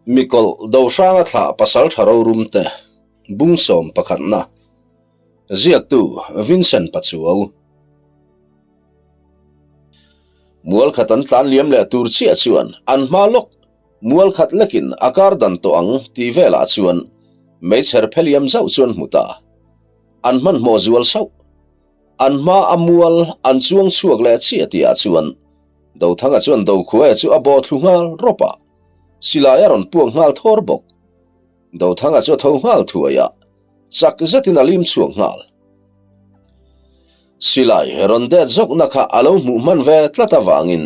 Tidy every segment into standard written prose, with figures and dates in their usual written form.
Mikawlh Dohranga thlah pasaltha rorum te bungsawm pakhatna ziaktu Vincent Pachuau. Mual khat an tlan liam leh tur chiah chuan an hma lawk mual khat lekin a kar dan tawh ang tih velah chuan meichher pheliam zauh chuan hmu ta. An hmanhmawh zual sauh. An hma a mual an chuang chhuak leh chiah tihah chuan Dothanga chuan Dokhuaia chu a bawh thlu nghal rawp a, silai a rawn puak nghal thawr bawk. Dothanga chu a tho nghal thuai a, chak zetin a lim chhuak nghal. Silai rawn det zawkna kha a lo hmuh hman ve tlat avangin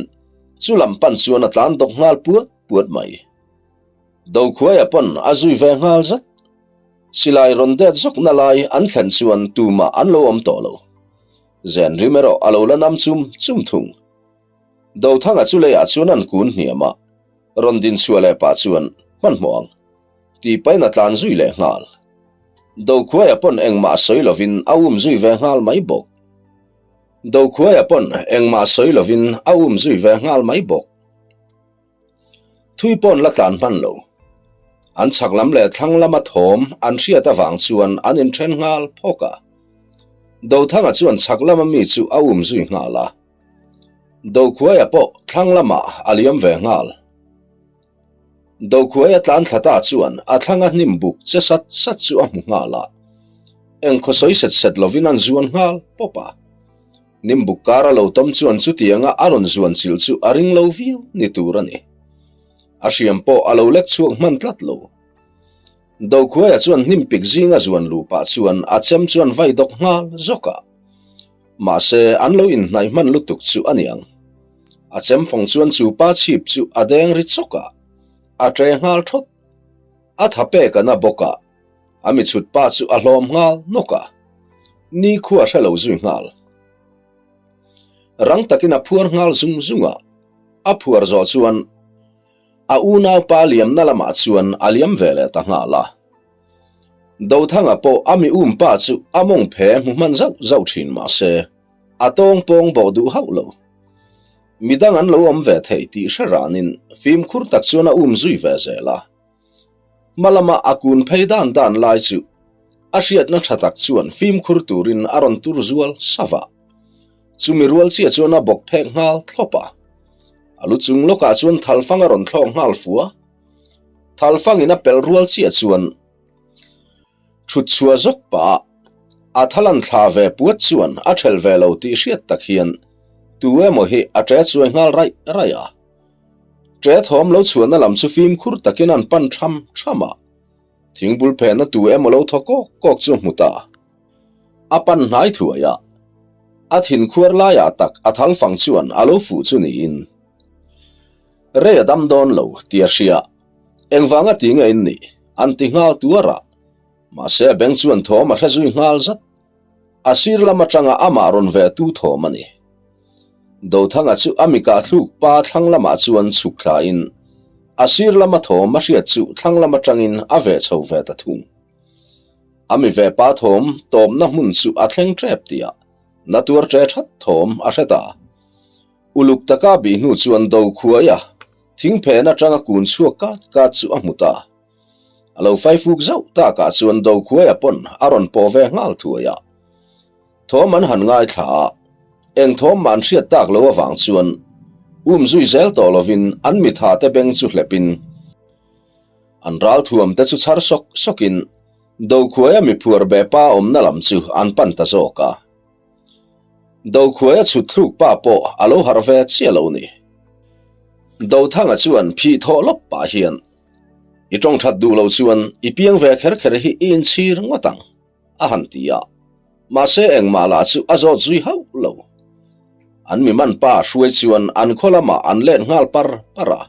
chu lam pan chuan a tlan dawk nghal puat puat mai. Dokhuaia pawn a zui ve nghal zat. Silai rawn det zawkna lai an thlen chuan tumah an lo awm tawh lo. Zen rim erawh a lo la nam chum chum thung. Dothanga chu leiah chuan an kun hniam a, rawn din chhuah leh pah chuan hmanhmawh ang tih pahin a tlan zui leh nghal. Dokhuaia pawn engmah sawi lovin a um zui ve nghal mai bawk. Dokhuaia pawn engmah sawi lovin a um zui ve nghal mai bawk. Thui pawn la tlan hman lo. An chhak lam leh thlang lama thawm an hriat avang chuan an inthen nghal phawk a. Dothanga chuan chhak lama mi chu a um zui nghal a. Dokhuaia pawh thlang lamah a liam ve nghal. Dokhuaia tlan thla ta chuan a thlanga hnim buk che sat sat chu a hmu nghal a. Engkhaw sawi set set lovin an zuan nghal pawp a. Nimbuk kara lo tawm chuan chutianga a rawn zuan chilh chu a ring lo viau ni tur a ni. A hriam pawh a lo lek chhuak hman tlat lo. Dokhuaia chuan hnimpik zinga zuan luh pah chuan a chem chuan vai dawk nghal zawk a. Mahse, an lo inhnaih hman lutuk chu a niang. A chem fawng chuan chu pa chhip chu a deng ri chawk a, a ṭe nghal thawt. A tha pek a na bawk a. A mi chhut pa chu a hlawm nghal nawk a, ni khua hre lo zui nghal. Rang takin a phuar nghal zung zung a, a phuar zawh chuan a unaupa liamna lamah chuan a liam ve leh ta nghal a. Dothanga pawh a mi um pa chu a mawng phe hmu hman zauh zauh thin mah se, a tawng pawng bawh duh hauh lo. Midang an lo awm ve thei tih hre ranin fimkhur tak chuan a um zui ve zel a. Hma lama a kun phei dan dan lai chu a hriatna tha tak chuan fimkhur turin a rawn tur zual sava. Chumi rual chiah chuan a bawk phek nghal thlawp a. A lu chung lawkah chuan thalfang a rawn thlawk nghal fua. Thalfangin a pelh rual chiah chuan thut chhuah zawk pah a, a thalan thla ve puat chuan a thelh ve lo tih hriat tak hian tu emaw hi a ṭe chuai nghal raih raih a. Ṭe thawm lo chhuahna lam chu fimkhur takin an pan ṭham ṭham a, thingbul phehna tu emaw lo thaw kawk kawk chu a hmu ta. A pan hnai thuai a, a thinkhuar laiah tak a thal fang chuan a lo fuh chu niin. Rei a dam dawn lo tih a hria, engvanga ti nge in nih? an ti nghal tuar a, mahse a beng chuan thawm a hre zui nghal zat. A sir lam atanga amah rawn ve tu thawm a ni. Dothanga chu a mikah thluk pa thlang lamah chuan chhuk thlain a sir lama thawm a hriat chu thlang lam atangin a ve chho ve ta thung. A mi ve pa thawm tawpna hmun chu a thleng tep tihah na tuar ṭe that thawm a hre ta. Uluk taka bih hnu chuan Dokhuaia thingphen atanga kun chhuak kat kat chu a hmu ta. A lo faifuk zauh takah chuan Dokhuaia pawn a rawn pawh ve nghal thuai a. Thawm an han ngaithla a, eng thawm mah an hriat tak lo avang chuan um zui zel tawh lovin an mitha te beng chu hlepin an ralthuam te chu chhar sawk sawkin Dokhuaia miphuar be pa awmna lam chu an pan ta zawk a. Dokhuaia chhut thluk pa pawh a lo harh ve chiah lo ni. Dothanga chuan phih thawh lawp pah hian, I tawng that duh lo chuan i piang ve kher kher hi i inchhir ngawt ang. a han ti a, mahse engmah lah chu a zawt zui hauh lo. An mi man pa hruai chuan an khaw lamah an let nghal par par a,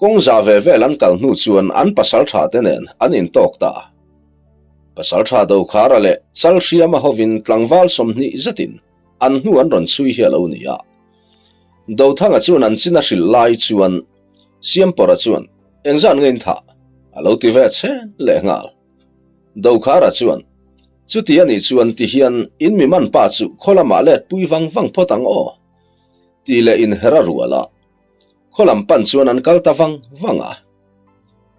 kawng za ve vel an kal hnu chuan an pasal tha te nen an intawk ta. Pasal tha Dokhara leh Chalhriama hovin tlangval 20 zetin an hnu an rawn chhui hi a lo ni a. Dothanga chuan an chin a hrilh lai chuan Siampawra chuan engzan nge in thah a lo ti ve chhen leh nghal. Dokhara chuan, Chuti a nih chuan ti hian in mi man pa chu khaw lamah let pui vang vang phawt ang aw, tih leh inher a rual a. Khaw lam pan chuan an kal ta vang vang a.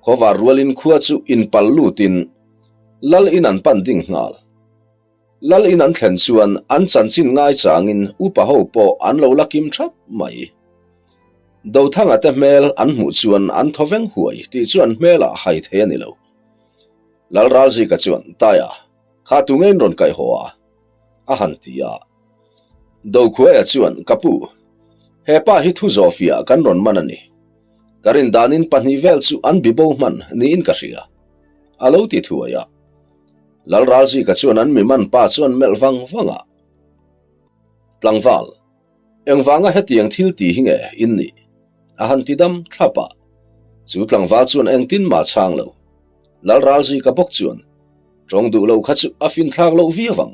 Khawvar rualin khua chu inpal lutin Lal in an pan ding nghal. Lal in an thlen chuan an chanchin ngaichangin upa ho pawh an lo la kim thap mai. Dothanga te hmel an hmuh chuan an thaw veng huai tih chu an hmelah hai thei a ni lo. Lal Ralzika chuan, Taia, kha tu nge in rawn kaih haw a? a han ti a. Dokhuaia chuan, Ka pu, he pa hi thu zawhfiah kan rawn man a ni. Ka rin danin pahnih vel chu an bibo hman niin ka hria, a lo ti thuai a. Lal Ralzika chuan an mi man pa chuan melh vang vang a, Tlangval, engvanga hetiang thil ti hi nge in nih? a han ti dam thlap a. Chu tlangval chuan engtin mah chhang lo. Lal Ralzika bawk chuan, Tawng duh lo kha chu a finthlak loh viau ang.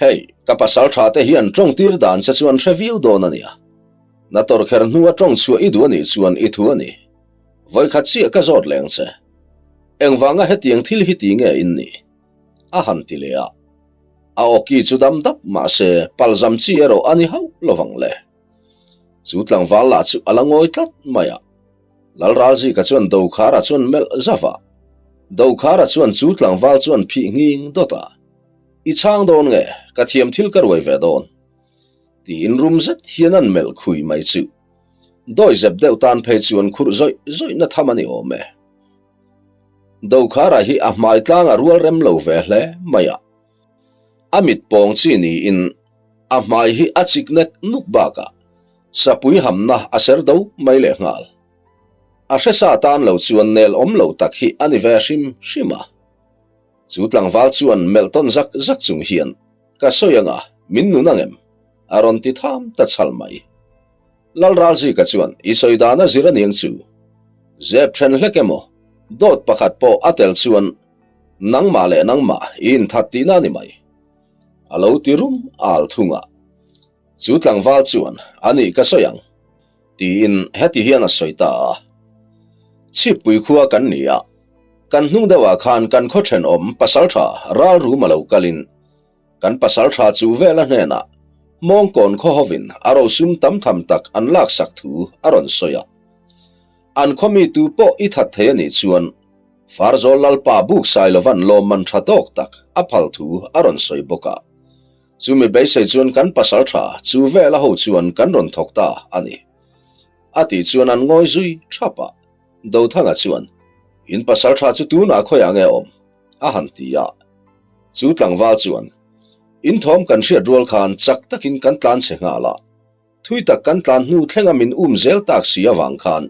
Hei, ka pasal tha te hian tawng tir dan che chuan hre viau dawn a nia. Na tawr kher hnua tawng chhuah i duh a nih chuan i thu a ni. Vawikhat chiah ka zawt leng che. Engvanga hetiang thil hi ti nge in nih? A han ti leh a. A awki chu dam dap mahse palzam chi erawh a ni hauh lovang le. Chu tlangval lah chu a la ngawi tlat mai a. Lalralzika chuan Dokhara chuan melh zauh a. Dokhara chuan chu tlangval chuan phih nghing dawt a. I chhang dawn nge, ka thiam thil ka ruai ve dawn. Tiin rum zet hian an melh khui mai chu. Dawi zep deuh tan phei chuan khurh zawih zawih na tham a ni awm e. Dokhara hi a hmai tlang a rual rem lo ve hle mai a. A mit pawng chi niin a hmai hi a chik nek nuk bakah sapui hamna a ser do mai leh nghal. A hresa tan lo chuan nel awm lo tak hi a ni ve hrim hrim a. Chu tlangval chuan melh tawn zak zak chung hian, Ka sawi anga, min nun angem? a rawn ti tham ta chhal mai. Lalralzika chuan, I sawi dan a zir aniang chu. Zep then hlek emaw, dawt pakhat pawh a tel chuan nangmah leh nangmah i inthat tihna a ni mai. A lo ti rum al thung a. Chu tlangval chuan, A nih ka sawi ang, tiin heti hian a sawi ta a. Chhippui khua kan ni a, kan hnung deuhah khan kan khaw thenawm pasaltha ralrum a lo kalin kan pasaltha chu vela hnenah mawngkawn khaw hovin a rosum tam tham tak an laksak thu a rawn sawi a. An khaw mi tu pawh i that thei a nih chuan Farzawl Lalpa buk sai lovan lawmman tha tawk tak a phal thu a rawn sawi bawk a. Chumi beisei chuan kan pasal tha chu vela ho chuan kan rawn thawk ta a ni. A tih chuan an ngawi zui thap a. Dothanga chuan, In pasal tha chu tunah khawiah nge awm? a han ti a. Chu tlangval chuan, In thawm kan hriat rual khan chak takin kan tlan che nghal a. Thui tak kan tlan hnu thlenga min um zel tak si avang khan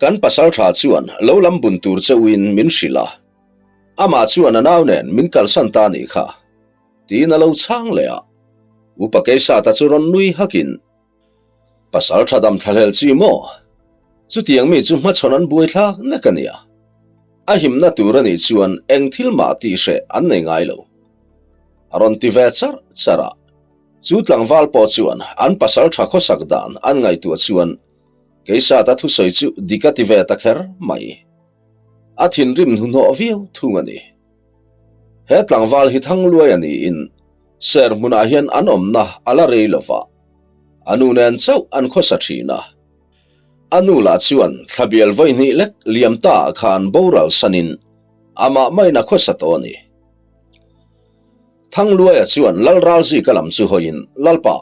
kan pasal tha chuan lo lam bun tur che uin min hrilh a. Amah chuan a nau nen min kalsan ta nih kha. Tiin a lo chhang leh a. Upa Keisata chu rawn nui hakin, Pasal tha dam thlahlel chi maw? Chutiang mi chu hmachhawn an buai thlak nek a nia. A himna tur a nih chuan eng thil mah tih hreh an nei ngai lo. A rawn ti ve charh charh a. Chu tlangval pawh chuan an pasal tha khawsak dan an ngaihtuah chuan Keisata thusawi chu dik a ti ve ta kher mai. A thinrim hnuhnawh viau thung a ni. He tlangval hi Thangluai a niin ser hmunah hian an awmna a la rei lo va, a nu nen chauh an khawsa thin a. A nu lah chuan thlabial vawihnih lek liam ta ah khan boral sanin amah maiin a khawsa tawh a ni. Thangluaia chuan Lal Ralzika lam chu hawiin, Lalpa,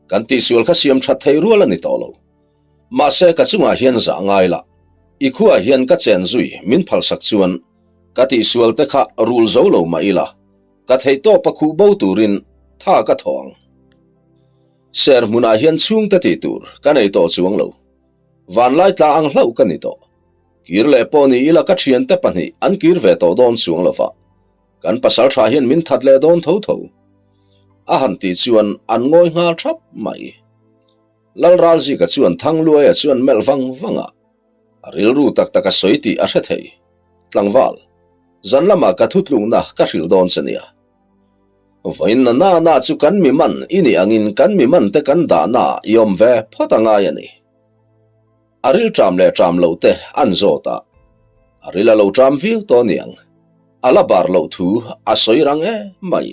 kan tihsual kha siam that thei rual a ni tawh lo. Mahse ka chungah hian zah ngai la, i khuaah hian ka chen zui min phalsak chuan Ka tihsual te kha rul zo lo mah ila, ka theihtawp a khuh bo turin tha ka thaw ang. Ser hmunah hian chhungte tih tur ka nei tawh chuang lo. Vanlai tla ang hlauh ka ni tawh. Kir leh pawh ni ila ka thiante pahnih an kir ve tawh dawn chuang lo va, kan pasal tha hian min that leh dawn tho tho. A han tih chuan an ngawi nghal thap mai. Lalralzika chuan Thangluaia chuan melh vang vang a. A rilru tak tak a sawi tih a hre thei. Tlangval, zan lamah ka thutlukna ka hrilh dawn che nia. Vawiin na na na chu kan mi man i nih angin kan mi man te kan dahna i awm ve phawt a ngai a ni. A ril ṭam leh ṭam loh te an zawt a, a ril a lo ṭam viau tawh aniang. A la bar loh thu a sawi rang em mai.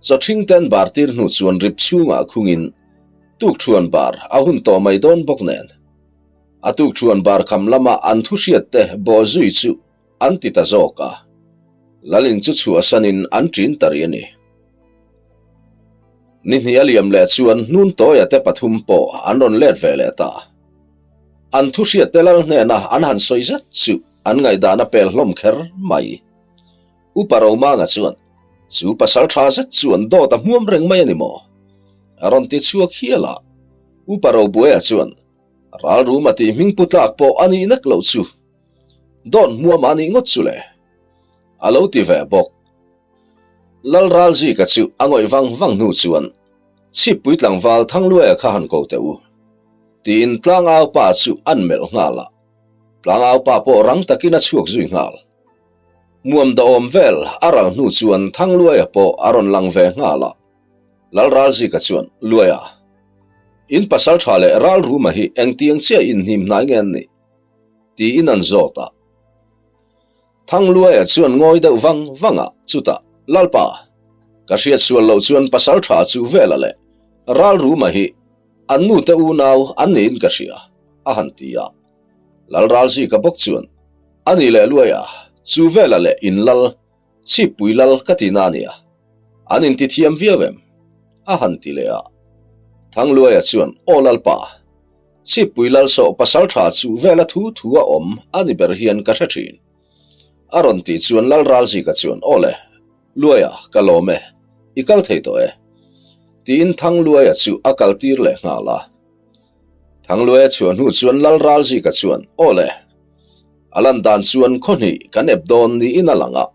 Chawṭhing te an bar tir hnu chuan rip chhungah khungin tukṭhuan bar a hun tawh mai dawn bawk nen. A tukṭhuan barkham lama an thu hriatte bawhzui chu an ti ta zawk a. Lalin chu chhuahsanin an ṭin ta rih a ni. Ni hnih a liam leh chuan Hnuntawia te pathum pawh an rawn let ve leh ta. An thu hriatte lal hnena an han sawi zet chu an ngaihdan a pel hlawm kher mai. Upa Romanga chuan, Chu pasal tha zet chuan dawt a hmuam reng mai a ni maw? A rawn ti chhuak hial a. Upa Robuaia chuan, Ralruma tih hming pu tlak pawh a nih nek loh chu. Dawt hmuam a nih ngawt chu le. A lo ti ve bawk. Lal Ralzika chu a ngawih vang vang hnu chuan, Chhippui tlangval Thangluaia kha han ko teh u. Tiin tlangau pa chu an melh nghal a. Tlangau pa pawh rang takin a chhuak zui nghal. Muam dawhawm vel a ral hnu chuan Thangluaia pawh a rawn lang ve nghal a. Lal Ralzika chuan, Luaia, in pasal tha leh Ralruma hi engtiang chiah inhnim hnai nge an nih? tiin an zawt a. Thangluaia chuan ngawi deuh vang vang a, chutah, Lalpa, ka hriat sual loh chuan pasal tha chu Vela leh Ralruma hi an nute unau an niin ka hria, a han ti a. Lal Ralzika bawk chuan, A ni leh Luaia, chu Vela leh in lal, Chhippui lal ka ti na ania, an inti thiam viau em? a han ti leh a. Thangluaia chuan, Aw Lalpa, Chhippui lal sawh pasal tha chu Vela thu thu a awm a ni ber hian ka hre thin. A rawn tih chuan Lal Ralzika chuan, Aw le, Luaia, ka lawm e, i kal thei tawh e. Tiin Thangluaia chu a kal tir leh nghal a. Thangluaia chhuah hnu chuan Lal Ralzika chuan, Aw le, a lan dan chuan khaw hnih kan ep dawn niin a lang a,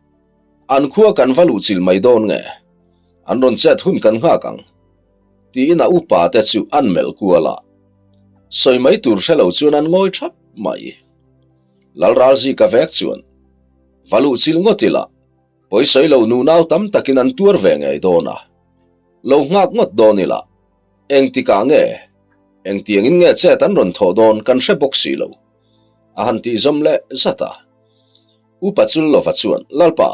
an khua kan va luh chilh mai dawn nge? An rawn chet hun kan nghak ang, tiin a upa te chu an melh kual a. Sawi mai tur hre lo chuan an ngawi thap mai. Lal Ralzika vek chuan, Va luh chilh ngawt ila, pawisawi lo nunau tam takin an tuar ve ngei dawn a, lo nghak ngawt dawn ila, Engtikah nge? Engtiangin nge chet an rawn thawh dawn kan hre bawk si lo. A han tih zawm leh zat a. Upa Chullova chuan, Lalpa,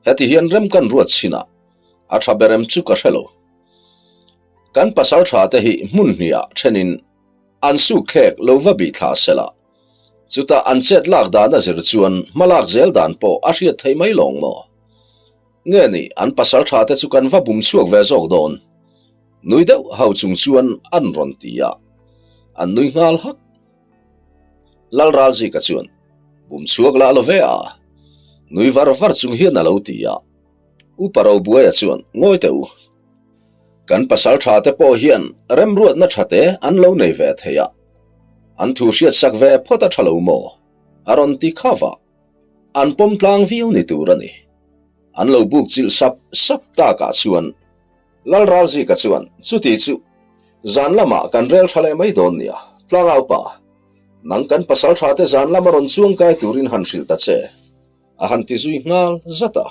heti hian rem kan ruat chhin a, a tha ber em chu ka hre lo. Kan pasal tha te hi hmun hniah thenin an suk thlek lo va bih thla se la, chutah an chet lak dan a zir chuan hma lak zel dan pawh a hriat theih mai lawng maw? Nge ni, an pasal tha te chu kan va bum chhuak ve zawk dawn. Nui deuh ho chung chuan an rawn ti a, an nui nghal hak. Lal Ralzika chuan, Bum chhuak lah lo ve a, nui var var chung hian a lo ti a. Upa Robuaia chuan, Ngawi teh u, kan pasal tha te pawh hian remruatna tha te an lo nei ve thei a, an thu hriatsak ve phawt a tha lo maw? a rawn ti kha vah. An pawm tlang viau ni tur a ni. An lo buk chilh sap sap takah chuan Lal Ralzika chuan, Chuti chu, zan lamah kan rel tha leh mai dawn nia, Tlangau pa, nang kan pasal tha te zan lama rawn chuang kai turin han hrilh ta che, a han ti zui nghal zat a.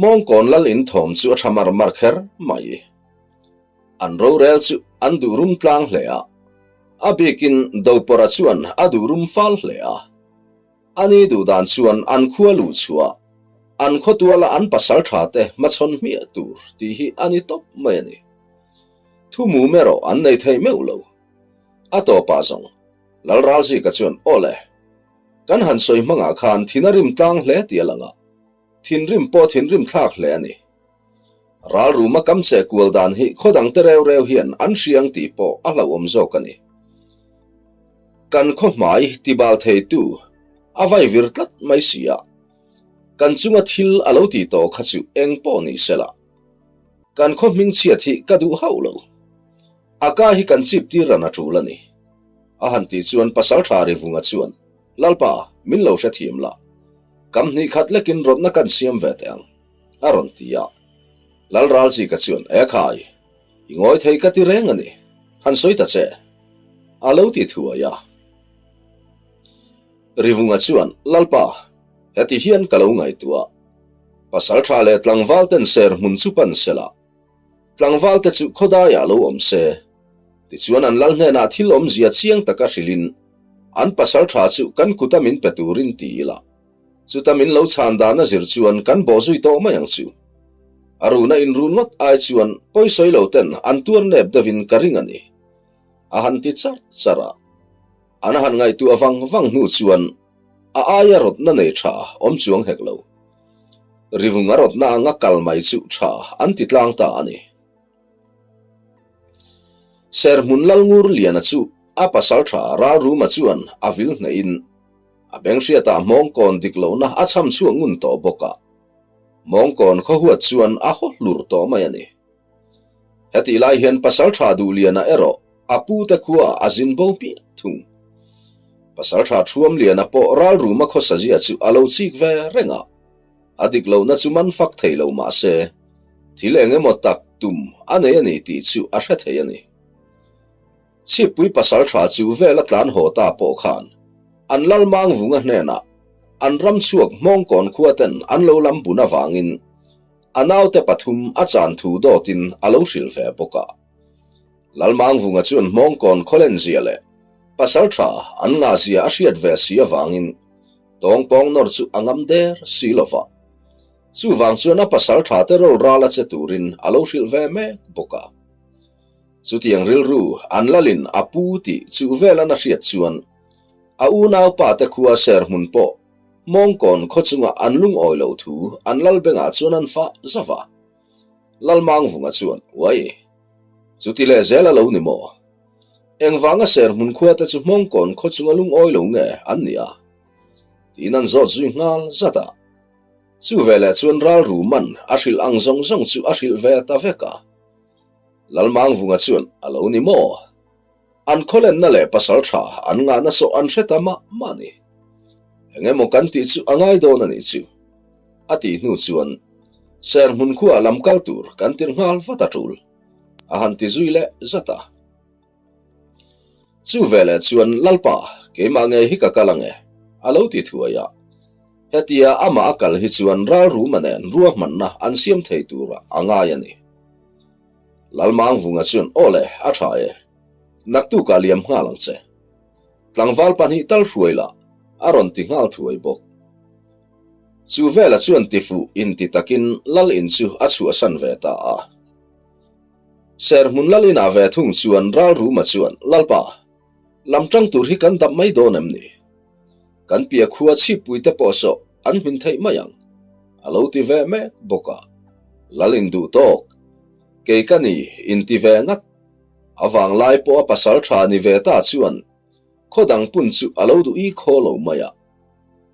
Mawngkawn Lal inthawm chu a tha mar mar kher mai. An rorel chu an duh rum tlang hle a, a bikin Dopawrha chuan a duh rum fal hle a. Ani duh dan chuan an khua luh chhuah, an khawtuala an pasal tha te hmachhawn hmiah tur tih hi a ni tawp mai a ni. Thu mum erawh an nei thei meuh lo. A tawpah zawng, Lal Ralzika chuan, Aw le, kan han sawi hmangah khan thin a rim tlang hle tih a lang a, thinrim pawh thinrim thlak hle a ni. Ralruma kam che kual dan hi khaw dangte reu reu hian an hria ang tih pawh a hlauhawm zawk a ni. Kan khaw hmai tibal theitu a vai vir tlat mai si a, kan chunga thil a lo ti tawh kha chu eng pawh ni se la, kan khaw hming chhiat hi ka duh hauh lo. A ka hi kan chip tir ran a tul a ni. A han tih chuan Pasaltha Rivunga chuan, Lalpa, min lo hrethiam la, kam hnih khat lekin rawtna kan siam ve teh ang. A rawn ti a. Lal Ralzika chuan, E khai, i ngawi thei ka ti reng a ni, han sawi ta che. A lo ti thuai a. Rivunga chuan, Lalpa, heti hian ka lo ngaihtuah. Pasal tha leh tlangval ten ser hmun chu pan se la, tlangval te chu khawdaiah lo awm se. Tichuan an lal hnenah thil awmzia chiang taka hrilhin an pasal tha chu kan kuta min pe turin ti ila. Chuta min lo chhan dan a zir chuan kan bawh zui tawh mai ang chu. A runa inrun ngawt ai chuan pawisawi lo ten an tuar nep deuhin ka ring a ni. A han ti charh charh a. An han ngaihtuah vang vang hnu chuan a aia rawtna nei tha awm chuang hek lo. Rivung a rawtna anga kal mai chu tha an ti tlang ta a ni. Serhmun Lalngur Liana chu a pasal tha Ralruma chuan a vil hnehin a benghriatah mawngkawn dik lohna a chham chhuak ngun tawh bawk a. Mawngkawn khawhuat chuan a haw hlur tawh mai a ni. Hetih lai hian Pasaltha Duhliana erawh a pute khuaah a zin bo hmiah thung. Pasaltha Thuamliana pawh ralruma khawsazia chu a lo chik ve reng a, a dik lohna chu man fak thei lo mah se, thil eng emaw tak tum a nei a ni tih chu a hre thei a ni. Chhippui Pasaltha chu vel a tlan haw ta pawh khan an Lalmangvunga hnenah an ramchhuak Hmawngkawn khuaten an lo lam bun avangin A naute pathum a chan thu dawtin a lo hrilh ve bawk a. Lalmangvunga chuan Hmawngkawn khawlenzia leh pasal tha an ngahzia a hriat ve si avangin tawngpawng nawr chu a ngam der si lo va. Chuvang chuan a pasal tha te rawl ral a che turin a lo hrilh ve mek bawk a. Chutiang rilru an lalin a pu tih chuh velan a hriat chuan a unaupa te khua serhmun pawh Mawngkawn khaw chunga an lungawi lo thu an Lalbengah chuan an fah zauh a. Lalmangvunga chuan, Uai! Chuti leh zel a lo ni maw? Engvanga Serhmun khua te chu Hmawngkawn khaw chunga lungawi lo nge an ni a? Tiin an zawt zui nghal zat a. Chu veleh chuan ralru man a hrilh ang zawng zawng chu a hrilh ve ta vek a. Lalmangvunga chuan, A lo ni maw? An khawlenna leh pasal tha an ngahna sawh an hre ta mah mah a ni. Eng emaw kan tih chu a ngai dawn a nih chu. A tih hnu chuan Serhmun khuaah lam kal tur kan tirh nghal vat a tul, a han ti zui leh zat a. Chu veleh chuan Lalpa, keimah ngei hi ka kal ang e, a lo ti thuai a. Hetia amah a kal hi chuan ralruma nen ruahmanna an siam thei turah a ngai a ni. Lalmangvunga chuan, Aw le, a tha e. Naktukah liam nghal ang che. Tlangval pahnih tal hruai la, a rawn ti nghal thuai bawk. Chu vela chuan tifuh inti takin Lal in chu a chhuahsan ve ta a. Serhmun Lal inah ve thung chuan Ralruma chuan, Lalpa, lam tang tur hi kan dap mai dawn em ni? Kan pia khua chhippuite pawh sawh an hmin theih mai ang, a lo ti ve mek bawk a. Lal in duh tawk, kei ka ni in ti ve ngat. A vanglai pawh a pasal tha ni ve ta chuan khaw dang pun chu a lo duh i khaw lo mai a.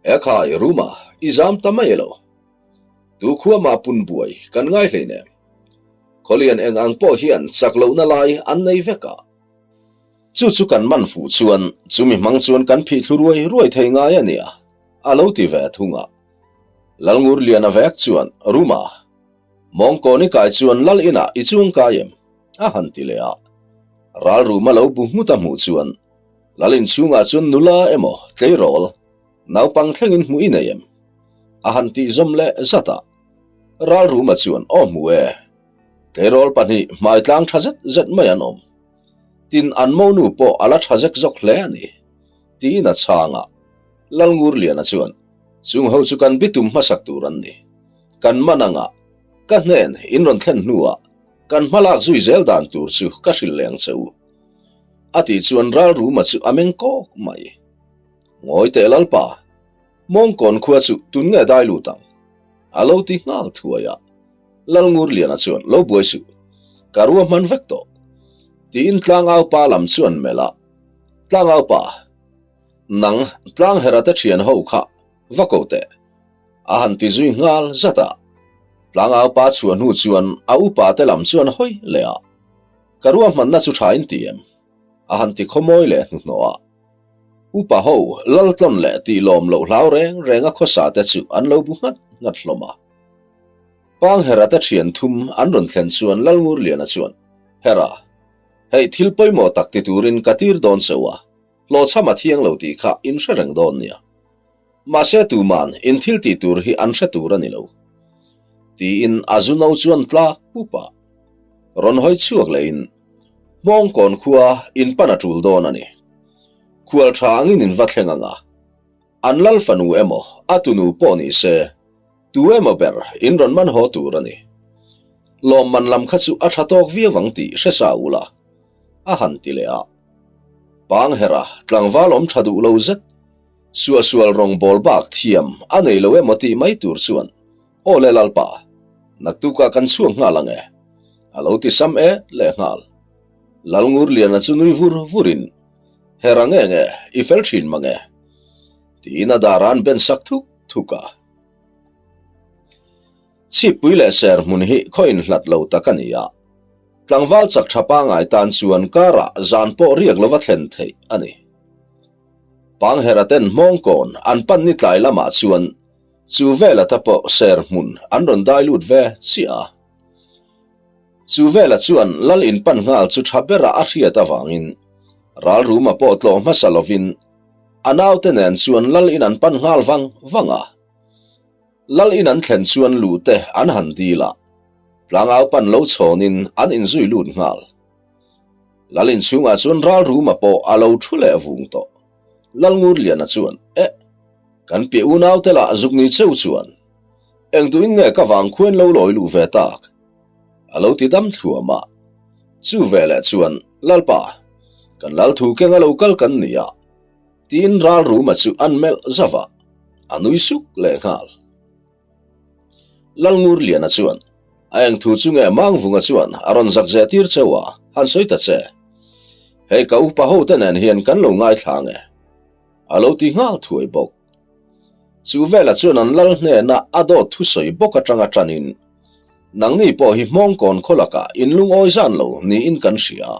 Ekhai, Ruma, i zam ta mai elo? Tu khua mah pun buai kan ngai hleinem. Khawlian eng ang pawh hian chak lohna lai an nei vek a. Chu chu kan man fuh chuan chumi hmang chuan kan phih thlu ruai ruai thei ngai a nia, a lo ti ve thung a. Lalngurliana vek chuan, Ruma, Mawngkawn i kai chuan Lal inah i chuang kai em? a han ti leh a. Ral Ruma lo bu nghut a hmuh chuan, Lal inchhungah chuan nula emaw tleirawl, naupang thlengin hmuh i nei em? a han tih zawm leh zat a. Ral Ruma chuan, Aw hmu e, tleirawl pahnih hmaitlang tha zet zet mai an awm. Tin, an monu pawh a la tha zek zawk hle a ni, tiin a chhang a. Lalngurliana chuan, Chung ho chu kan bitum hmasak tur an ni. Kan man anga ka hnen in rawn thlen hnuah kan hmalak zui zel dan tur chu ka hrilh leng che u, a tih chuan Ralruma chu a meng kawk mai. Ngawi teh Lalpa, Mawngkawn khua chu tun nge dai lut ang? A lo ti nghal thuai a. Lalngurliana chuan lo buai suh, ka ruahman vek tawh, tiin Tlangaupa lam chuan melh a, Tlangaupa, nang Tlanghera te thian ho kha va ko teh, a han ti zui nghal zat a. Tlangaupa chhuah hnu chuan a upa te lam chuan hawi leh a, Ka ruahmanna chu tha in ti em? a han ti khawmawi leh hnuhnawh a. Upa ho laltlawn leh tih lawm loh hlau reng reng a khawsa te chu an lo bu nghat nghat hlawm a. Panghera te thian thum an rawn thlen chuan Lalngurliana chuan, Hera, hei thil pawimawh tak ti turin ka tir dawn cheu a, hlawhchham a thiang lo tih kha in hre reng dawn nia. Mahse tuman in thil tih tur hi an hre tur a ni lo. Tiin a zu no chuan tlak pup a. Rawn hawi chhuak lehin, Hmawngkawn khua in pan a tul dawn a ni. Khual tha angin in va thleng ang a. An lal fanu emaw a tunu pawh ni se, tu emaw ber in rawn man haw tur a ni. Lawmman lam kha chu a tha tawk viau ang tih hre sa ula, a han ti leh a. Panghera tlangval awm tha duh lo zet, suahsual rawngbawl bak thiam a nei lo emaw tih mai tur chuan, Aw le Lalpa, naktukah kan chhuak nghal ang e, a lo ti sam et leh nghal. Lalngurliana chu nui vur vurin, Hera nge nge, i fel thin mang e, tiin a darah an ben sak thuk thuk a. Chhippui leh ser hmun hi khaw inhlat lo tak a ni a, tlangval chak tha pangai tan chuan karah zan pawh riak lova thlen theih a ni. Panghera ten hmawngkawn an pan ni tlai lamah chuan chu vela ta pawh ser hmun an rawn dai lut ve chiah a. Chu vela chuan lal inpan nghal chu tha bera a hriat avangin ralruma pawh tlawh hmasa lovin a naute nen chuan lal in an pan nghal vang vang a. Lal in an thlen chuan luh te an han dil a, tlangau pan lo chhawnin an inzui lut nghal. Lal in chhungah chuan Ralruma pawh a lo thu leh vung tawh. Lal Ngurliana chuan, Eh, kan piah unau te lah zuk ni cheu chuan eng duhin nge ka vang khuain lo lawi luh ve tak? A lo ti dam thluam a. Chu veleh chuan, Lalpa, kan lal thu keng a lo kal kan ni a, Tiin Ralruma chu an melh zauh a, a nui suk leh nghal. Lalngurliana chuan, A eng thu chu nge Mangvunga chuan a rawn zak zeh tir cheu a, han sawi ta che. Hei ka upa ho te nen hian kan lo ngaithla ang e. A lo ti nghal thuai bawk. Chu velah chuan an lal hnena a dawt thusawi bawk atanga tanin, Nangni pawh hi hmawngkawn khaw lakah in lungawi zan lo niin kan hria.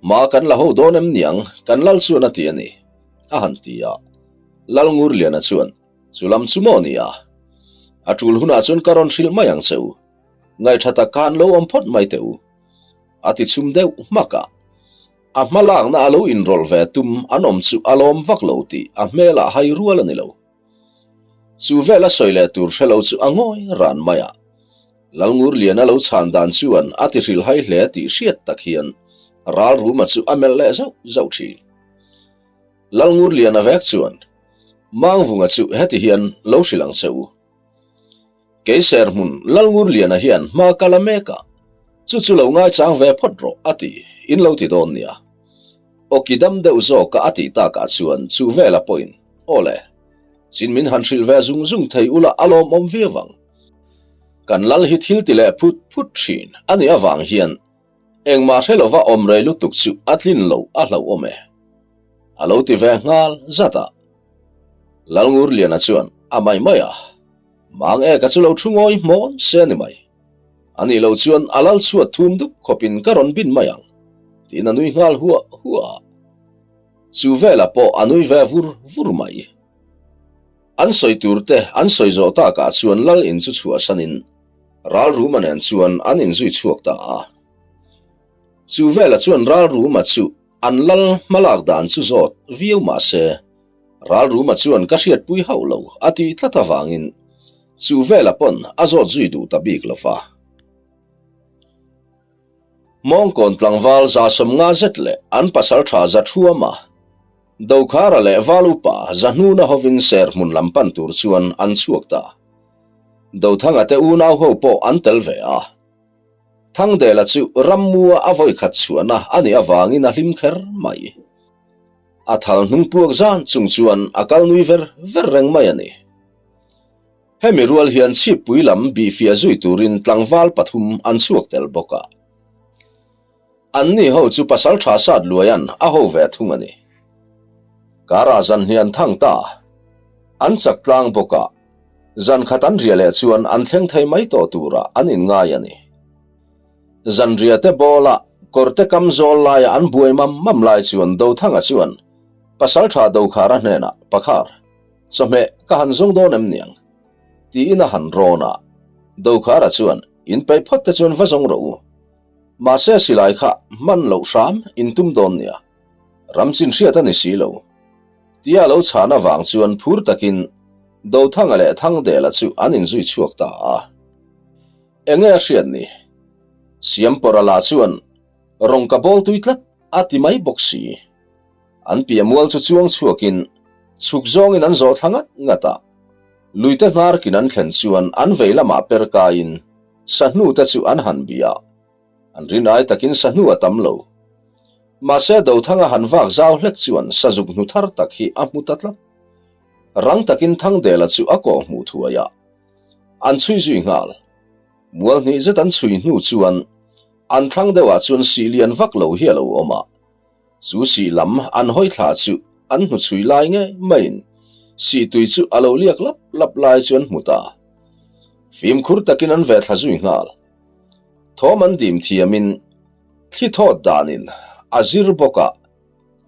Hma kan la ho dawn em niang, kan lal chuan a ti a ni, a han ti a. Lal Ngurliana chuan, Chu lam chu maw ni a? A tul hunah chuan ka rawn hrilh mai ang che u. Ngaihṭha tak khan lo awm phawt mai teh u. A ti chhum deuh hmak a. A hma lakna a lo inrawlh ve tum an awm chu a lawm vak lo tih a hmelah hai rual a ni lo. Chu vela sawi leh tur hre lo chu a ngawi ran mai a. Lalngurliana lo chhan dan chuan a ti hrilhhai hle tih hriat tak hian Ralruma chu a melh leh zauh zauh thin. Lalngurliana vek chuan, Mangvunga chu heti hian lo hrilh ang che u. Kei serhmun Lalngurliana hian hma ka la mek a, chu chu lo ngaichang ve phawt rawh a ti, in lo ti dawn nia. Awki dam deuh zawka a tih takah chuan chu vela pawhin, Aw le, chin min han hrilh ve zung zung thei ula a lawmawm viau ang. Kan lal hi thil ti leh phut phut thin a nih avang hian engmah hre lova awm rei lutuk chu a tlin lo a hlauhawm e. A lo ti ve nghal zat a. Lalngurliana chuan a mai mai a, Mang e ka chu lo thu ngawi hmawn se a ni mai. A nih loh chuan a lal chhuat thum dup khawpin ka rawn bin mai ang, tiin a nui nghal huah huah a. Chu velah pawh a nui ve vur vur mai. An sawi tur te an sawi zawh takah chuan lal in chu chhuahsanin Ralruma nen chuan an inzui chhuak ta a. Chu velah chuan Ralruma chu an lal hmalak dan chu zawt viau mah se, Ralruma chuan ka hriatpui hauh lo a tih tlat avangin chu velah pawn a zawt zui duh ta bik lo va. Mawngkawn tlangval 150 zet leh an pasaltha Zathuama, Dokhara leh Val upa Zahnuna hovin ser hmun lam pan tur chuan an chhuak ta. Dothanga te unau ho pawh an tel ve a. Thangdela chu rammua a vawikhat chhuahna a nih avangin a hlim kher mai. A thal hnung puak zan chung chuan a kal nui ver ver reng mai a ni. Hemi rual hian chhippui lam bihfiah zui turin tlangval pathum an chhuak tel bawk a. Anni ho chu pasal tha sat luaian a ho ve thung a ni. Karah zan hnih an thang ta. An chak tlang bawk a, zan khat an riah leh chuan an thleng thei mai tawh turah an inngai a ni. Zanriah te bawla kawrte kam zawl laia an buai mam mam lai chuan Dothanga chuan pasal tha Dokhara hnenah, Pakhar, Chawhmeh ka han zawng dawn em niang? Tiin a han rawn a, Dokhara chuan, In peih phawt te chuan va zawng rawh u. Mahse silai kha hman loh hram in tum dawn nia. Ram chin hriat a ni si lo. Tia lo chhan avang chuan phur takin Dothanga leh Thangdela chu an inzui chhuak ta a. Enge a hriat ni? Siampawra lah chuan rawng ka bawl tui tlat a ti mai bawk si. An piah mual chu chuang chhuakin chhuk zawngin an zawh thla ngat ngat a, luite hnarkin an thlen chuan an vei lamah per kaiin sahnu te chu an han bia. An rin ai takin sahnu a tam lo. Mahse Dothanga han vak zau hlek chuan sazuk hnu thar tak hi a hmu ta tlat. Rang takin Thangdela chu a kawh hmuh thuai a, an chhui zui nghal. Mual hnih zet an chhui hnu chuan an thlang deuhah chuan sih lian vak lo hi a lo awm a. Chu sih lam an hawi thla chu an hnu chhui lai ngei maiin sih tui chu a lo liak lap lap lai chu an hmu ta. Fimkhur takin an ve thla zui nghal. Thawm an dim thiamin thli thawt danin a zir bawk a,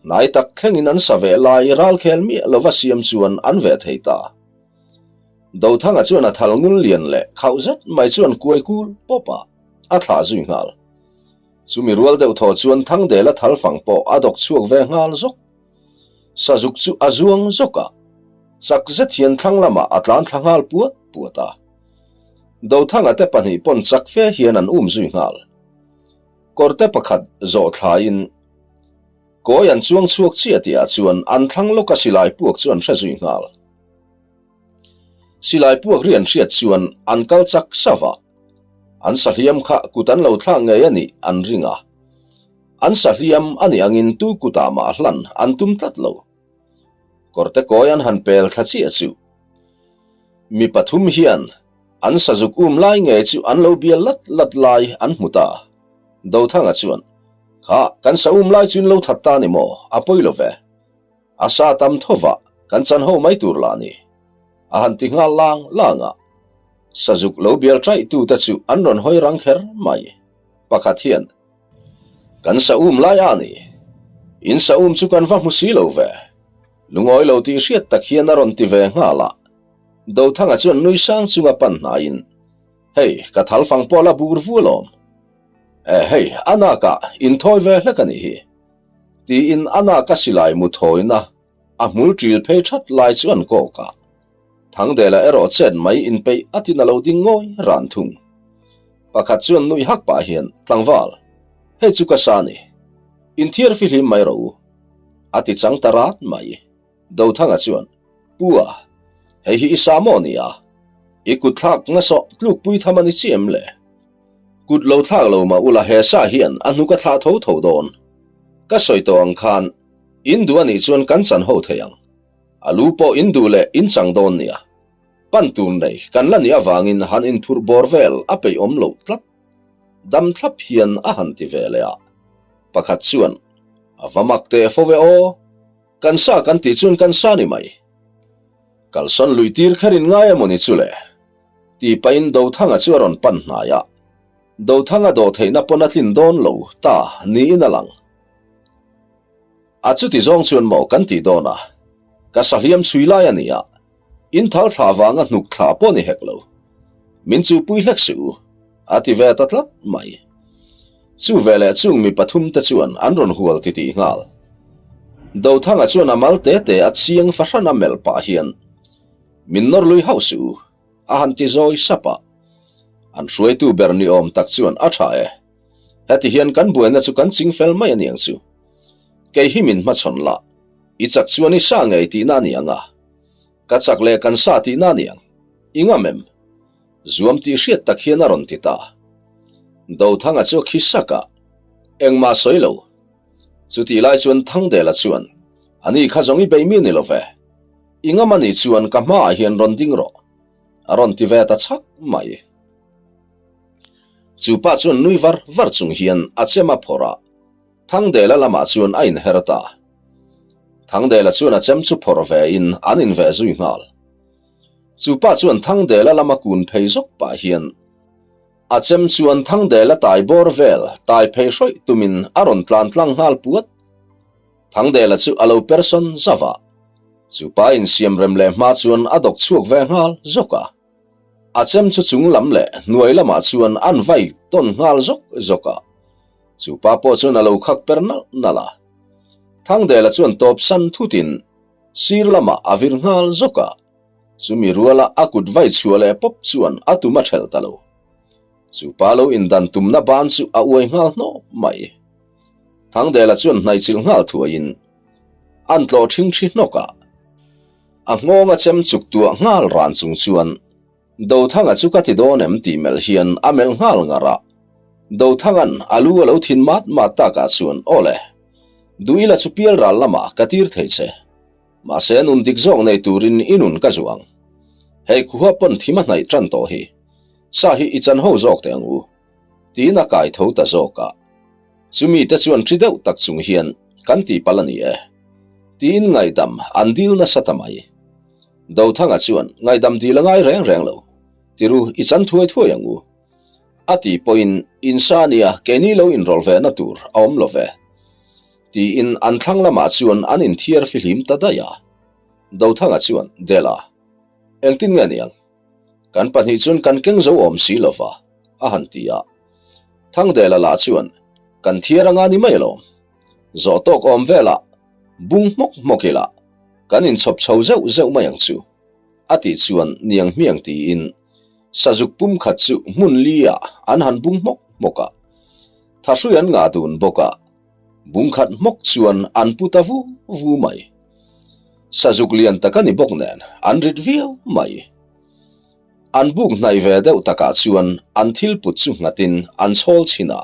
hnai tak thlengin an sa ve lai ralkhel miah lova siam chuan an ve thei ta. Dothanga chuan a thal ngul lian leh khauh zet mai chuan kuai kul pawp a, a thlah zui nghal. Chumi rual deuh thaw chuan Thangdela thal fang pawh a dawk chhuak ve nghal zawk. Sazuk chu a zuang zawk a, chak zet hian thlang lamah a tlan thla nghal puat puat a. Dothanga te pahnih pawn chak fe hian an um zui nghal. Kawrte pakhat zawh thlaiin kawi an chuang chhuak chiah tihah chuan an thlang lawka silai puak chu an hre zui nghal. Silai puak ri an hriat chuan an kal chak sava a, an sahliam kha kut an lo thlak ngei a nih an ring a. An sahliam a nih angin tu kutah mah hlan an tum tlat lo. Kawrte kawi an han pel thla chiah chu mi pathum hian an sazuk um lai ngei chu an lo bial lat lat lai an hmu ta. Dothanga chuan, Kha, kan sa um lai chu in lo that ta ni maw? A pawi lo ve. A sa tam tho va, kan chan ho mai tur lah ni. A han ti nghal lang lang a. Sazuk lo bial ṭaih tu te chu an rawn hawi rang kher mai. Pakhat hian, Kan sa um lai a ni. In sa um chu kan va hmu si lo ve. Lungawi lo tih hriat tak hian a rawn ti ve nghal a. Dothanga chuan nui sang chunga pan hnaiin, Hei, ka thal fang pawh la bur vu alawm. E hei, a nakah inthawi ve hlek a nih hi. Tiin a naka silai mu thawina a hmul ṭil phei ṭhat lai chu an kawk a. Thangdela erawh chet mai inpeih a tin a lo ding ngawi ran thung. Pakhat chuan nuih hak pah hian, Tlangval, hei chu ka sa ni. Inthiar fihlim mai rawh u. A ti chang ta rat mai. Dothanga chuan, Pu a, hei hi i sa maw ni a? I kut thlak ngasawh tlukpui tham a ni chiah em le? Kut lo thlak lo mah ula he sa hian a hnuk a thlah tho tho dawn. Ka sawi tawh ang khan in duh a nih chuan kan chan ho thei ang. A lu pawh in duh leh in chang dawn nia. Pan tur nei kan la nih avangin han inphurh bawr vel a peih awm loh tlat. Dam thlap hian a han ti ve leh a. Pakhat chuan, A va mak teh fo ve aw. Kan sa kan tih chuan kan sa ni mai. Kalsawn lui tir kher in ngai emaw ni chu le? Tih pahin Dothanga chu a rawn pan hnai a. Dothanga dawh theihna pawn a tlin dawn lo ta niin a lang. A chuti zawng chuan maw kan tih dawn a, ka sahliam chhui lai a ni a, in thal thla vanga hnuk thla pawh ni hek lo. Min chupui hlek suh u, a ti ve ta tlat mai. Chu veleh chung mi pathum te chuan an rawn hual titih nghal. Dothanga chuan a mal te te a chiang fahran a melh pah hian, Min nawr lui hauh suh u, a han ti zawi sap a. An hruaitu ber ni awm tak chuan a tha e. Heti hian kan buaina chu kan ching fel mai a niang chu. Kei hi min hmachhawn la, i chak chuan i sa ngei tihna a ni ang a. Ka chak leh kan sa tihna a niang. I ngam em? Zuam tih hriat tak hian a rawn ti ta. Dothanga chu a khi sak a, engmah sawi lo. Chutih lai chuan Thangdela chuan, Ani kha zawng i bei mi ni lo ve. I ngam a nih chuan ka hmaah hian rawn ding rawh. A rawn ti ve ta chhak mai. Chu pa chuan nui var var chung hian a chem a phawrh a, Thangdela lamah chuan a inher ta. Thangdela chuan a chem chu phawrh ve in an inveh zui nghal. Chu pa chuan Thangdela lama kun phei zawk pah hian a chem chuan Thangdela tai bawr vel tai phei hrawih tumin a rawn tlan tlang nghal puat. Thangdela chu a lo persawn zauh a, chu pa insiam rem leh hma chuan a dawk chhuak ve nghal zawk a. A chem chu chung lam leh hnuai lamah chuan an vai tawn nghal zawk zawk a. Chu pa pawh chuan a lo khak per nalh nalh a. Thangdela chuan tawp san thutin Sir lamah a vir nghal zawk a, chumi ruala a kut vai chhuah leh pawp chuan a tum a ṭhelh ta lo. Chu pa lo indan tumna ban chu a uai nghal hnawp mai. Thangdela chuan hnaihchilh nghal thuaiin an tlawh ṭhingṭhi hnawk a, a nghawng a chem chuk tuah nghal ran chung chuan Dothanga chu ka ti dawn em tih melh hian a melh nghal ngar a. Dothanga'n a lu a lo thin mat mat takah chuan, Aw le. Duhila chu pial ral lamah ka tir thei che. Mahse nun dik zawk nei turin i nun ka zuang. Hei khuha pawn thim a hnaih tan tawh hi. Sa hi i chan ho zawk teh ang u. Tiin a kai tho ta zawk a. Chumi te chuan ṭi deuh tak chung hian kan ti palh a ni e. Tiin ngaihdam an dil nasa ta mai. Dothanga chuan ngaihdam dil a ngai reng reng lo. Tiru i chan thuai thuai ang u. A ti pawhin insa nia keini lo inrawlh ve na tur a awm lo ve. Tiin an thlang lamah chuan an inthiar fihlim ta daih a. Dothanga chuan, Dela, engtin nge niang? Kan pahnih chuan kan keng zo awm si lo va, a han ti a. Thangdela lah chuan, Kan thiar anga ni mai alawm. Zawh tawk awm velah bung hmawk hmawk ila kan inchhawp chho zeuh zeuh mai ang chu, a tih chuan niang hmiang tiin Sazuk pum khat chu hmun li ah an han bung hmawk hmawk a. Thahrui an ngah dun bawk a, bung khat hmawk chuan an pu ta vu vu mai. Sazuk lian tak a ni bawk nen an rit viau mai. An buk hnaih ve deuh takah chuan an thil put chu nghatin an chhawl chhin a,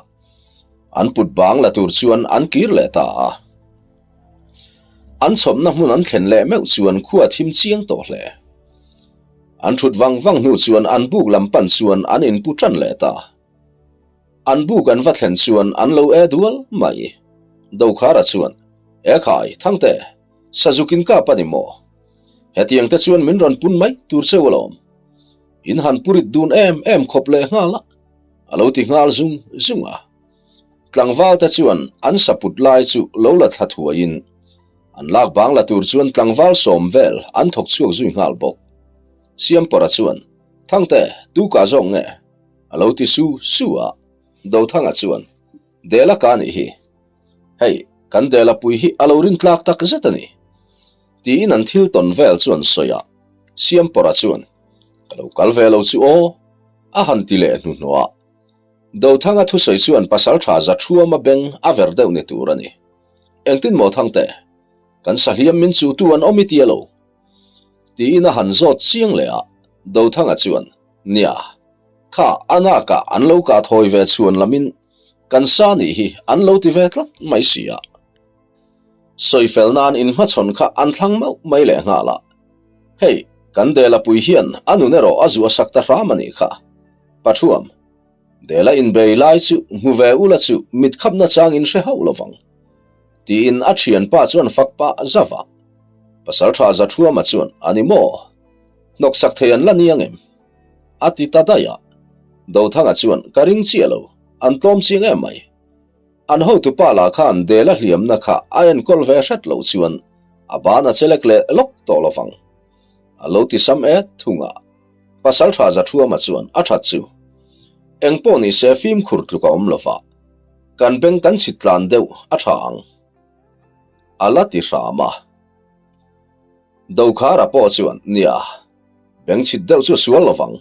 an put bang la tur chuan an kir leh ta a. An chhawpna hmun an thlen leh meuh chuan khua thim chiang tawh hle. An thut vang vang hnu chuan an buk lam pan chuan an inpu tan leh ta. An buk an va thlen chuan an lo e dual mai. Dokhara chuan, E khai, Thangte, Sazuk in kap a ni maw? Hetiang te chuan min rawn pun mai tur cheu alawm. In han purit dun em em khawp leh nghal a, a lo ti nghal zung zung a. Tlangval te chuan an saput lai chu lo la thla thuaiin an lak bang la tur chuan tlangval sawm vel an thawk chhuak zui nghal bawk. Siampawra chuan, Thangte, tu kah zawk nge? a lo ti su su a. Dothanga chuan, Dela ka nih hi. Hei, kan Dela pui hi a lo rintlak tak zet a ni. Tiin an thil tawn vel chu an sawi a. Siampawra chuan, Ka lo kal ve lo chu aw, a han ti leh hnuhnawh a. Dothanga thusawi chuan pasaltha Zathuama beng a ver deuh ni tur a ni. Engtin maw Thangte? Kan sahliam min chuhtu an awm i tia lo? Tiin a han zawt chiang leh a, Dothanga chuan, Nia, kha a nakah an lo kah thawi ve chhuan lamin kan sa nih hi an lo ti ve tlat mai si a. Sawifel nan inhmachhawn kha an thlang mauh mai leh nghal a. Hei, kan Delapui hian a nun erawh a zuah sak ta hram a nih kha. Pathuam, Dela inbei lai chu hmu ve ula chu mit khapna chang in hre hauh lovang. Tiin a thianpa chuan fak pah zauh a. Pasaltha Zathuama chuan, A ni maw? Hnawksak thei an la ni ang em? A ti ta daih a. Dothanga chuan, Ka ring chiah lo, an tlawm chiang em mai. An hotupa lah khan Dela hliamna kha a enkawl ve hret loh chuan a ban a chelek leh lawk tawh lovang. A lo ti sam et thung a. Pasaltha Zathuama chuan a that chu. Eng pawh ni se fimkhur tluk a awm lova, kan beng kan chhit tlan deuh a tha ang. A la ti hram a. Dokhara pawh chuan, Nia, beng chhit deuh chu sual lovang,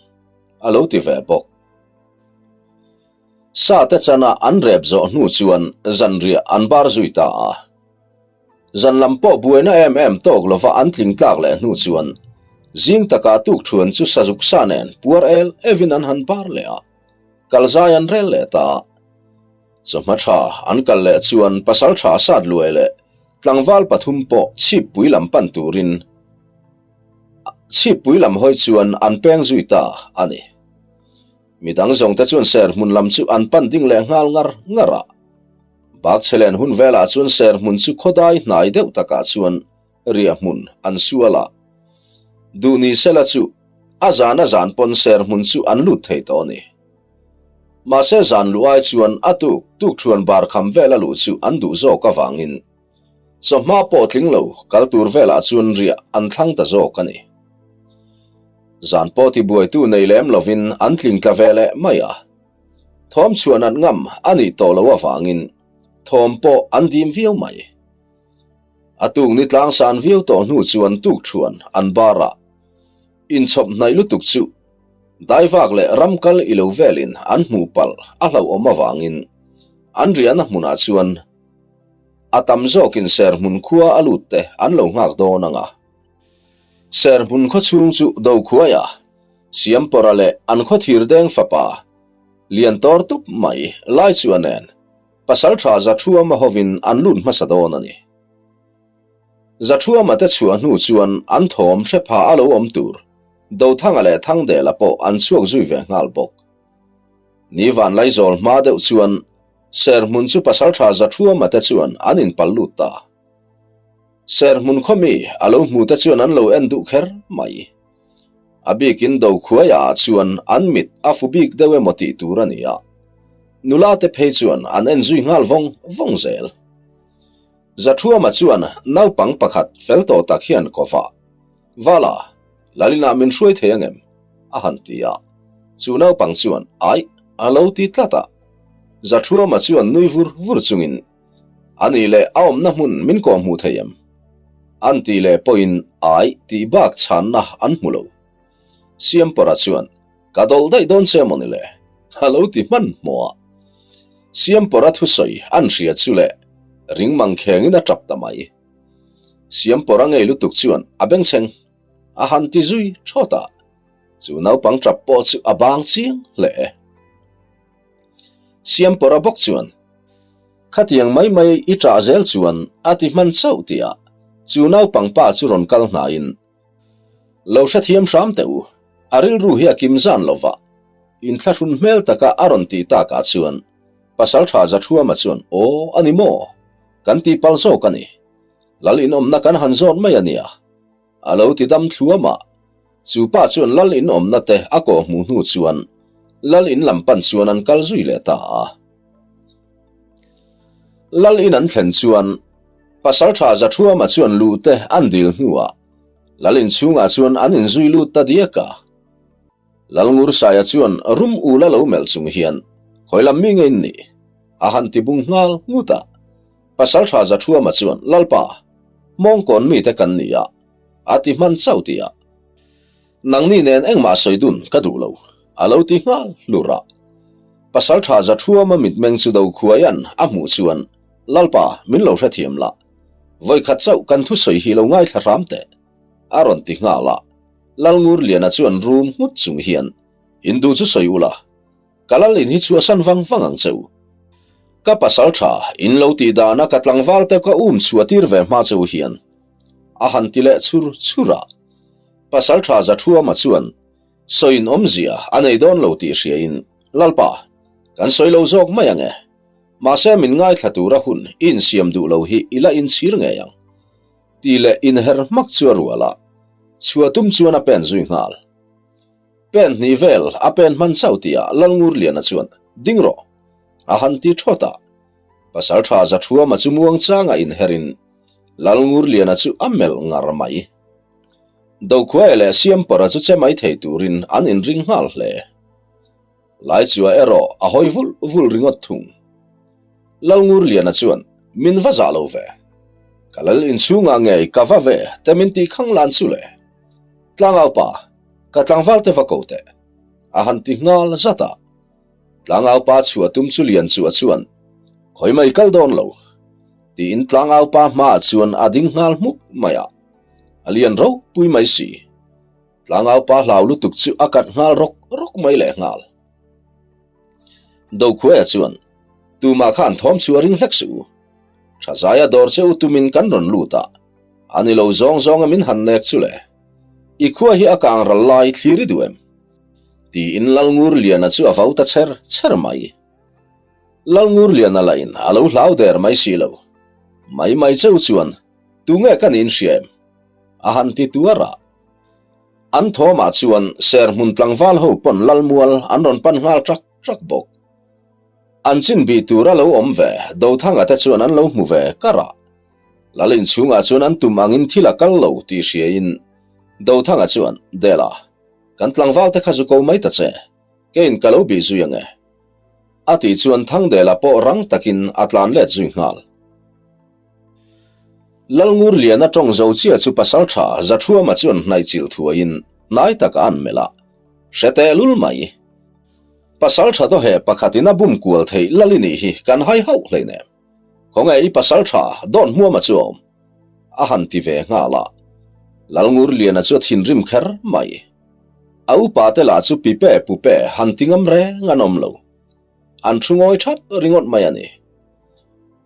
a lo ti ve bawk. Sa te chana an rep zawh hnu chuan zanriah an bar zui ta a. Zan lam pawh buaina em em tawk lova an tling tlak leh hnu chuan zing takah tukthuan chu sazuk sa nen puar el evin an han bar leh a, kal zai an rel leh ta a. Chawhma tha an kal leh chuan pasal tha sat luai leh tlangval pathum pawh chhippui lam pan turin chhippui lam hawi chuan an peng zui ta a ni. Midang zawngte chuan serhmun lam chu an pan ding leh nghal ngar ngar a. Bakchhelen hun velah chuan serhmun chu khawdai hnai deuh takah chuan riahhmun an sual a. Duh ni sela chu a zan a zan pawn serhmun chu an lut thei tawh a ni. Mahse zan luh ai chuan a tuk tukthuan bar kham vela luh chu an duh zawk avangin chawhma pawh tling lo kal tur velah chuan riah an thlang ta zawk a ni. Zan pawh tibuaitu nei lem lovin an tling tla ve leh mai a. Thawm chhuah nat ngam a nih tawh loh avangin thawm pawh an dim viau mai. A tuk ni tlang san viau tawh hnu chuan tukthuan an bar a, inchhawp hnaih lutuk chu daivak leh ramkal i lo velin an hmuh palh a hlauhawm avangin an riahna hmunah chuan a tam zawkin serhmun khua a lut te an lo nghak dawn ang a. Serhmun khaw chhung chu Dokhuaia Siampawra leh an khaw thir deng fapa lian tawr tup mai lai chu a nen. Pasalṭha Zathuama hovin an lut hmasa dawn a ni. Zathuama te chhuah hnu chuan an thawm hre pha a lo awm tur Dothanga leh Thangdela pawh an chhuak zui ve nghal bawk. Ni Vanlaizawl hma deuh chuan Serhmun chu Pasalṭha Zathuama te chuan an inpal lut ta. Serhmun khaw mi a lo hmu te chuan an lo en duh kher mai. A bikin Dokhuaia ah chuan an mit a fu bik deuh emaw tih tur a ni a, nula te phei chuan an en zui nghal vawng vawng zel. Zathuama chuan naupang pakhat fel tawh tak hian kawva, Vala, Lalina min hruai thei angem? a han ti a, chu naupang chuan Aih a lo ti tlat a. Zathuama chuan nui vur vur chungin A nih leh a awmna hmun min kawh hmuh thei em? An tih leh pawhin ai tih bak chhanna an hmu lo. Siampawra chuan, Ka dawlh daih dawn che maw ni le? A lo ti hmanhmawh a. Siampawra thusawi an hria chu leh ring mangkhengin a tap ta mai. Siampawra ngei lutuk chuan a bengchheng a han ti zui thawt a, chu naupang tap pawh chu a bang chiang hle. Siampawra bawk chuan, Khatiang mai mai i ṭah zel chuan a ti hman chauh tih ah chu naupang pa chu rawn kal hnaiin, Lo hrethiam hram teh u, a rilru hi a kim zan lo va, inthlahrun hmel taka a rawn tih takah chuan Pasalṭha Zathuama chuan, Aw, a ni maw? Kan tihpalh zawk a ni. Lal inawmna kan han zawt mai a nia. A lo ti dam thluam a, chu pa chuan lal in awmna te a kawh hmuh hnu chuan lal in lam pan chuan an kal zui leh ta a. Lal in an thlen chuan Pasalṭha Zathuama chuan luh te an dil hnuah lal in chhungah chuan an inzui lut ta diak a. Lal Ngursaia chuan rum ul a lo melh chung hian, Khawi lam mi nge in nih? a han ti bung nghal nghut a. Pasalṭha Zathuama chuan, Lalpa, Hmawngkawn mite kan ni a, a ti hman chauh tih a. Nangni nen engmah sawi dun ka duh lo, a lo ti nghal hlur a. Pasalṭha Zathuama mitmeng chu Dokhuaia'n a hmuh chuan, Lalpa, min lo hrethiam la. Vawikhat chauh kan thusawi hi lo ngaithla hram teh, a rawn ti nghal a. Lalngurliana chuan rum nghut chung hian, In duh chu sawi ula, Ka lal in hi chhuahsan vang vang ang che u. Ka pasal tha, in lo tih dana ka tlangval te ka um chhuah tir ve hma che u hian. A han ti leh chhur chhur a. Pasal tha Zathuama chuan sawiin awmzia a nei dawn lo tih hriain, Lalpa, kan sawi lo zawk mai ang e. Mahse min ngaithla tura hun i insiam duh lo hi i la inchhir ngei ang. Tih leh inher hmak chu a rual a, chhuah tum chuan a pen zui nghal. Pen hnih vel a pen hman chauh tihah Lalngurliana chuan, Ding rawh! a han ti thawt a. Pasalṭha Zathuama chu muangchanga inherin Lalngurliana chu a melh ngar mai. Dokhuaia leh Siampawra chu che mai thei turin an inring nghal hle. Laichua erawh a hawi vulh vulh ringawt thung. Lalngurliana chuan, Min va zah lo ve. Ka lal inchhungah ngei ka va ve te min tih khang lan chu le. Tlangaupa, ka tlangval te va ko teh. A han ti nghal zat a. Tlangaupa chhuah tum chu lian chu a chuan, Khawi mai kal dawn lo. Tiin tlangaupa hmaah chuan a ding nghal hmuk mai a. A lian ropui mai si. Tlangaupa hlau lutuk chu a kat nghal rawk rawk mai leh nghal. Dokhuaia chuan, Tumah khan thawm chu a ring hlek suh u. Tha zaia dawr che u tumin kan rawn lut a, a ni lo zawng zawnga min han nek chu le. I khua hi a kang ral lai thlir i duh em? Tiin Lalngurliana chu a vau ta cher cher mai. Lalngurliana lahin a lo hlau der mai si lo. Mai mai cheu chuan, Tunge ka niin hria em? A han ti tuar a. An thawmah chuan serhmun tlangval ho pawn Lalmual an rawn pan nghal ṭak ṭak bawk. An chin bih tura lo awm ve Dothanga te chuan an lo hmu ve kar a. Lal inchhungah chuan an tum angin thil a kal lo tih hriain Dothanga chuan, Dela, kan tlangval te kha zu ko mai ta che, keiin ka lo bih zui ange. A tih chuan Thangdela pawh rang takin a tlan let zui nghal. Lalngurliana tawng zo chiah chu pasaltha Zathuama chuan hnaih chilh thuaiin hnai takah an melh a, hre teh lul mai. Pasaltha dawheh pakhatin a bum kual theih lal i nih hi kan hai hauh hleinem. Khawnge i pasaltha dawn hmuama chu a awm? A han ti ve nghal a. Lalngurliana chu a thinrim kher mai. A upa te lah chu pipe pupe han ti ngam reng an awm lo. An thu ngawi thap ringawt mai a ni.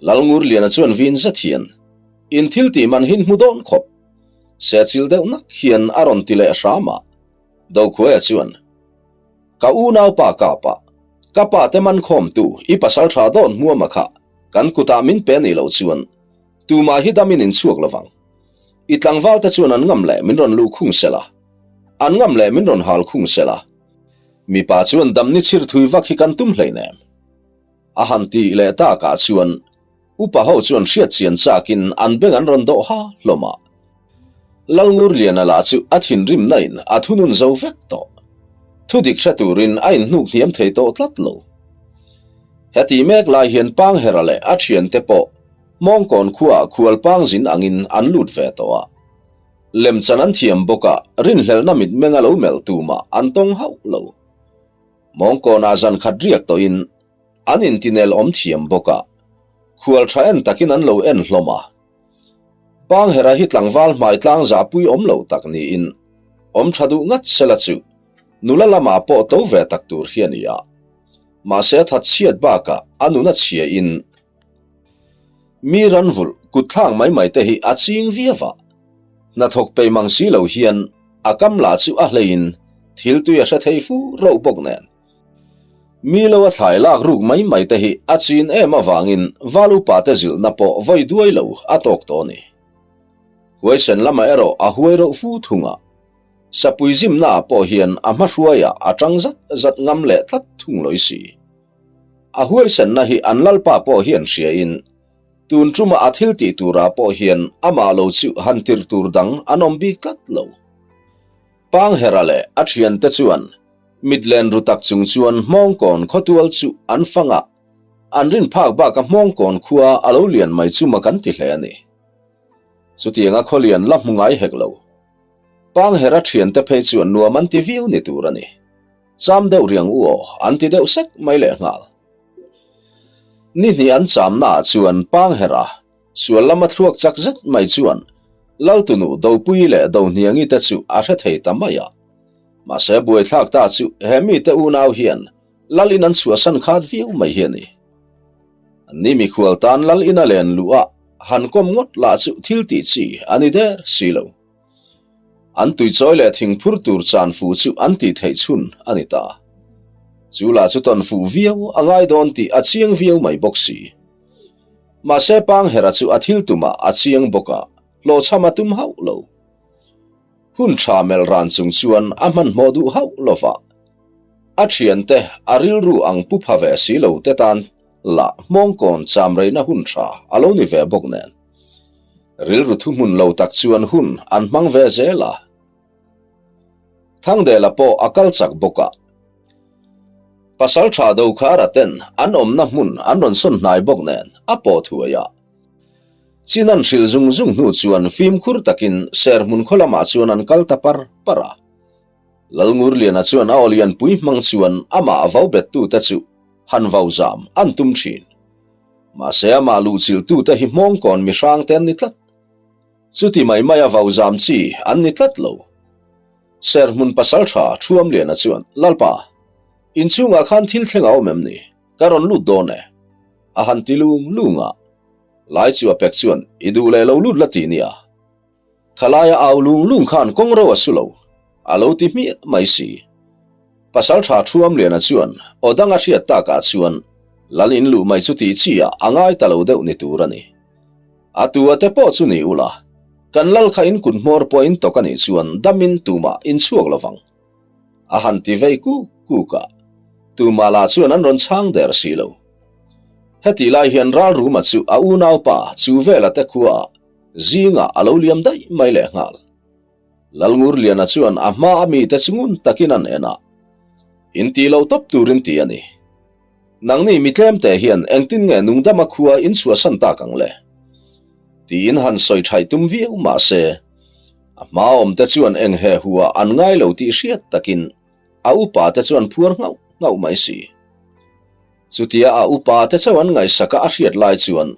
Lalngurliana chuan vin zet hian, In thil tih man hin hmu dawn khawp. Sechil deuh nak hian a rawn ti leh hram a. Dokhuaia chuan, Ka unaupa kapa, ka pa te man khawmtu i pasal tha dawn hmuama kha kan kutah min pe nih loh chuan tumah hi damin in chhuak lovang. I tlangval te chuan an ngam leh min rawn luh khung sela, an ngam leh min rawn hal khung sela. Mipa chuan damni chhir thui vak hi kan tum hleinem. A han tih leh takah chuan upa ho chuan hriatchian chakin an beng an rawn dawh ha hlawm a. Lalngurliana lah chu a thinrimna in a thunun zo vek tawh. Thudik hre turin a inhnuk hniam thei tawh tlat lo. Heti mek lai hian Panghera leh a thiante pawh Hmawngkawn khuaah khual pangzin angin an lut ve tawh a. Lemchan an thiam bawk a, rinhlelhna mitmeng a lo melh tumah an tawng hauh lo. Mawngkawnah zan khat riak tawhin an intinel awm thiam bawk a, khual tha en takin an lo en hlawm a. Panghera hi tlangval hmai tlang zahpui awm lo tak niin awm tha duh ngat sela chu nula lamah pawh to ve tak tur hi a ni a. Mahse a that chhiat bakah a nun a chhia in mi ran vulh kut thlak mai mai te hi a ching viau a. Hnathawk pei mang si lo hian a kam lah chu a hleiin thil tui a hre thei fu reuh bawk nen. Mi lo a thlai lak ruk mai mai te hi a chin em avangin val upa te zilhna pawh vawi duai lo a tawk tawh a ni. Huaisen lamah erawh a huai reuh fu thung a, sapui zimna ah pawh hian a hmahruaiah a tang zat zat ngam leh tlat thung lawi si. A huaisenna hi an lalpa pawh hian hriain tun tuma a thil tih turah pawh hian amah lo chu han tir tur dang an awm bik tlat lo. Panghera leh a thiante chuan mit len ru tak chung chuan Hmawngkawn khawtual chu an fang a, an rin phak baka Hmawngkawn khua a lo lian mai chu mak an ti hle a ni. Chutianga khawlian la hmu ngai hek lo. Panghera thiante phei chuan nuam an ti viau ni tur a ni. Cham deuh riang u aw, an ti deuh sek mai lehnghal. Ni hnih an chamnaah chuan Panghera Sual lama thluak chak zet mai chuan Laltunu Dopuii leh Dohniangi te chu a hre thei ta mai a. Mahse buaithlak ta chu he mite unau hian Lal in an chhuahsan khat viau mai hi a ni. Anni mikhual tan Lal ina len luh a han kawm ngawt lah chu thil tih chi a ni der si lo. An tuichawi leh thingphur tur chan fuh chu an tih theih chhun a ni ta. Chu lah chu tawn fuh viau a ngai dawn tih a chiang viau mai bawk si. Mahse Panghera chu a thil tumah a chiang bawk a, hlawhchham a tum hauh lo. Hun tha melh ran chung chuan a hmanhmawh duh hauh lo va. A thiante a rilru ang pu pha ve si lo te tan lah hmawngkawn cham reina hun tha a lo ni ve bawk nen. Rilru thuhmun lo tak chuan hun an hmang ve zel a. Thangdela pawh a kal chak bawk a. Pasal tha Dokhara ten an awmna hmun an rawn sawn hnai bawk nen a pawh thuai a. Chin an hrilh zung zung hnu chuan fimkhur takin Serhmun khaw lamah chuan an kal ta par par a. Lalngurliana chuan a awlianpui hmang chuan amah vau bettute chu han vau zam an tum thin. Mahse amah luhchilhtute hi hmawngkawn mihrangte an ni tlat. Chuti mai maia vau zam chi an ni tlat lo. Serhmun pasal tha Thuamliana chuan, Lalpa, inchhungah khan thil thleng a awm em ni? Ka rawn lut dawn e. A han ti lung lung a. Lai chu a pek chuan, I duh leh lo lut la ti nia. Khalaia au lung lung khan kawng ro a su lo. A lo ti hmiah mai si. Pasal tha Thuamliana chuan aw dang a hriat takah chuan Lal in luh mai chu tih chi ah a ngai ta lo deuh ni tur a ni. A tu a te pawh chu ni ula, kan lal kha in kut hmawr pawh in tawk a nih chuan damin tumah in chhuak lo vang. A han ti vei kuk kuk a, tumah lah chuan an rawn chhang der si lo. Hetih lai hian Ralruma chu a unaupa chu vela te khuaah zingah a lo liam daih mai lehnghal. Lalngurliana chuan a hma a mite chu ngun takin an en a, In ti lo tawp turin ti a ni. Nangni mi tlemte hian engtin nge nungdama khua in chhuahsan tak ang le? Tiin han sawi thaih tum viau mah se, a hma awmte chuan eng he hua an ngai lo tih hriat takin a upa te chuan phuar nghauh nghauh mai si. Chutia a upa te chauh an ngaihsaka a hriat lai chuan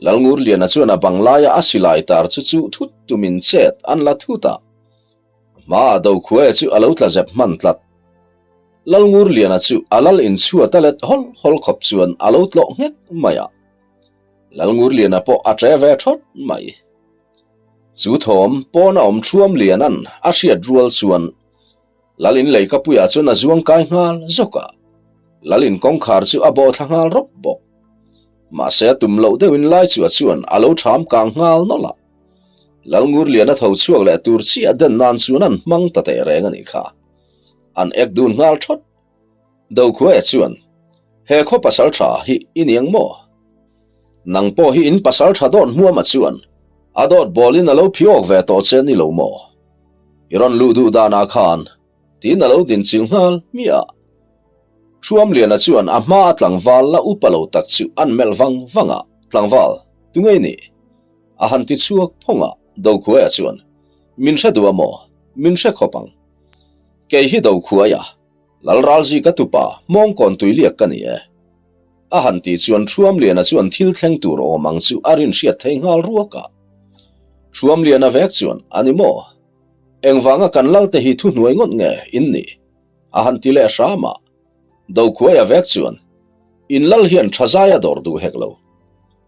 Lalngurliana chuan a bang laia a silai tar chu chuh thut tumin chet an la thut a. Hmaah Dokhuaia chu a lo tla zep hman tlat. Lalngurliana chu a lal inchhuat a let hawl hawl khawp chuan a lo tlawh nghek mai a. Lalngurliana pawh a ṭe ve ṭhawt mai. Chu thawm pawna awm Ṭhuamliana'n a hriat rual chuan Lal in leikapuiah chuan a zuang kai nghal zawk a, Lal in kawngkhar chu a bawh thla nghal rawp bawk. Mahse a tum loh deuhin Laichua chuan a lo ṭham kang nghal nawlh a. Lalngurliana tho chhuak leh tur chiah den nan chuan an hmang ta teh reng a nih kha. An ek dun nghal ṭhawt. Dokhuaia chuan, He khaw pasal ṭha hi i ni ang maw? Nang pawh hi in pasal ṭha dawt hmuama chuan a dawt bawlin a lo phiawk ve tawh che ni lo maw? I rawn luh duh danah khan tiin a lo din chilh nghal hmiah a. Thuamliana chuan a hma a tlangval la upa lo tak chu an melh vang vang a, Tlangval, tunge i nih? A han ti chhuak phawng a, Dokhuaia chuan, Min hre duh a maw? Min hre khawp ang. Kei hi Dokhuaia, Lalralzika tupa, Hmawngkawn tuiliak ka ni e. A han tih chuan Thuamliana chuan thil thleng tur awm ang chu a rin hriat thei nghal ruak a. Thuamliana vek chuan, A ni maw? Engvanga kan Lalte hi thuhnuai ngawt nge in nih? A han ti leh hram a. Dokhuaia vek chuan, In Lal hian tha zai a dawr duh hek lo.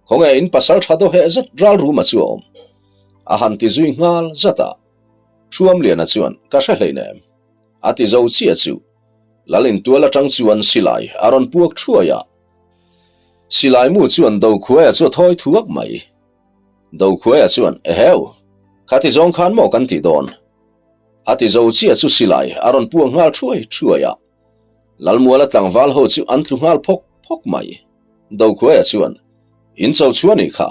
Khawnge in pasal tha daw heh zet Ralruma chu a awm? A han ti zui nghal zat a. Thuamliana chuan, Ka hre hleinem. A ti zo chiah chu. Lal intual atang chuan silai a rawn puak thuai a. Silai mu chuan Dokhuaia chu a thawi thuak mai. Dokhuaia chuan, Eheu! Khati zawng khan maw kan tih dawn? A ti zo chiah chu silai a rawn puak nghal thuai thuai a. Lalmuala tlangval ho chu an tlu nghal phawk phawk mai. Dokhuaia chuan, In cho chhuah nih kha.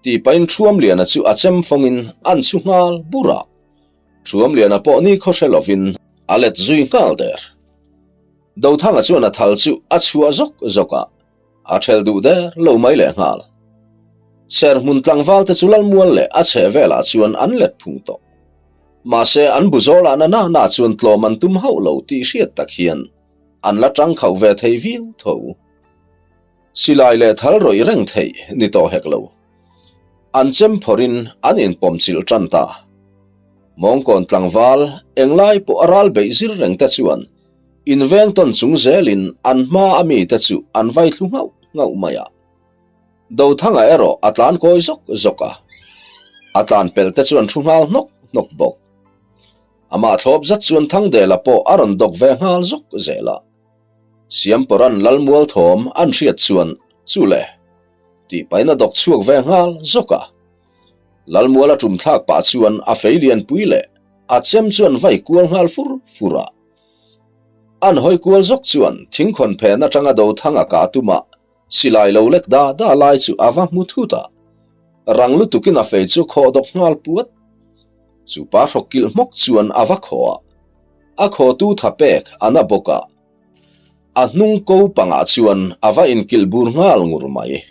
Tih pahin Thuamliana chu a chem fawngin an chhu nghal bur a. Thuamliana pawh ni khaw hre lovin a let zui nghal der. Dothanga chuan a thal chu a chhuah zawk zawk a, a ṭhel duh der lo mai leh nghal. Serhmun tlangval te chu Lalmual leh a chheh velah chuan an let phung tawh. Mahse an bu zawlah na na na chuan tlawm an tum hauh lo tih hriat tak hian an la ṭang khauh ve thei viau tho. Silai leh thal rawih reng theih ni tawh hek lo. An chem phawrhin an inpawm chilh tan ta. Mawngkawn tlangval englai pawh a ral beih zir reng te chuan inveng tawn chung zelin an hma a mite chu an vai thlu nghauh nghauh mai a. Dothanga erawh a tlan kawi zawk zawk a, a tlan pel te chuan thu nghal hnawk hnawk bawk. Amah thlawp zat chuan Thangdela pawh a rawn dawk ve nghal zawk zel a. Siampawra'n Lalmual thawm an hriat chuan chu le. Tih pahin a dawk chhuak ve nghal zawk a. Lalmual a tum thlak pah chuan a fei lianpui leh a chem chuan vai kual nghal fur fur a. An hawi kual zawk chuan thingkhawn phen atanga Dothang a kah tum a, silai lo lek da da lai chu a va hmu thut a. Rang lutukin a fei chu khawh dawk nghal puat. Chu pa hrawk kilh hmawk chuan a va khaw a. A khawtu tha pek a na bawk a. A hnung ko pangah chuan a va inkilh bur nghal ngur mai.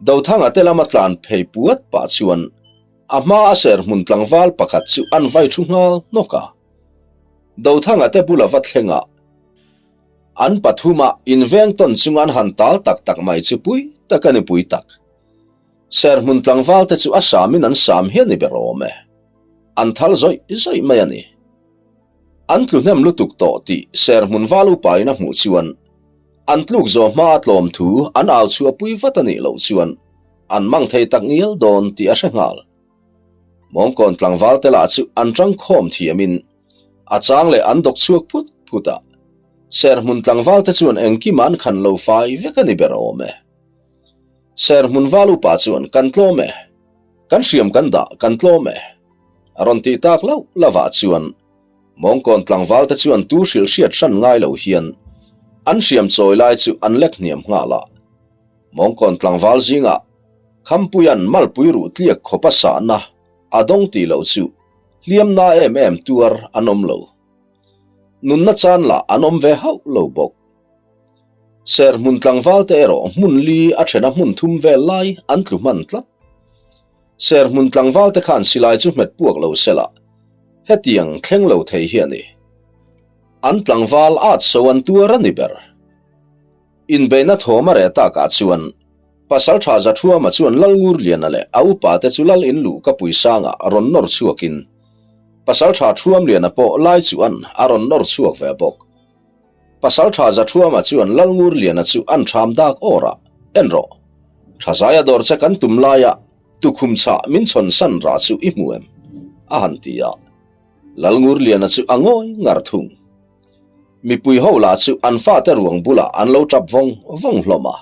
Dothanga te lama tlan phei puat pah chuan a hma a ser hmun tlangval pakhat chu an vai thu nghal hnawk a. Dothanga te bula va thleng a, an pathuma inveng tawn chunga an han tal tak tak mai chu pui tak a ni pui tak. Ser hmun tlangval te chu a samin an sam hian i ber awm e. An thal zawih zawih mai a ni. An tlu hnem lutuk tawh tih Serhmun val upain a hmuh chuan an tluk zawh hma a tlawm thu an au chhuah pui vat a nih loh chuan an mang thei tak ngial dawn tih a hre nghal. Mawngkawn tlangval te lah chu an tangkhawm thiamin a chang leh an dawk chhuak phut phut a, Serhmun tlangval te chuan engkima an khan lo fai vek a ni ber awm e. Serhmun val upa chuan kan tlawm e. Kan hriam kan dah kan tlawm e. A rawn tih tak lauh lovah chuan Mawngkawn tlangval te chuan tu hrilh hriat hran ngai lo hian an hriam chawi lai chu an lek hniam nghal a. Mawngkawn tlangval zingah Khampuia'n malpui ruh tliak khawp a sahna a dawng tih loh chu hliam na em em tuar an awm lo. Nunna chan lah an awm ve hauh lo bawk. Serhmun tlangval te erawh hmun li a thena hmun thum vel lai an tlu hman tlat. Serhmun tlangval te khan silai chu hmet puak lo sela, hetiang thleng lo thei hi a ni. An tlangval at so an tuar a ni ber. Inbeihna thawm a reh takah chuan Pasaltha Zathuama chuan Lalngurliana leh a upa te chu Lal in luh ka puisangah rawn nawr chhuakin Pasaltha Thuamliana pawh lai chuan a rawn nawr chhuak ve bawk. Pasaltha Zathuama chuan Lalngurliana chu an ṭham dak awr a, En rawh! Thazaia dawr che kan tum laia tukhum chhah min chhawn san rah chu i hmu em? a han ti a. Lalngurliana chu a ngawi ngar thung. Mipui ho lah chu an fate ruang bulah an lo tap vawng vawng hlawm a.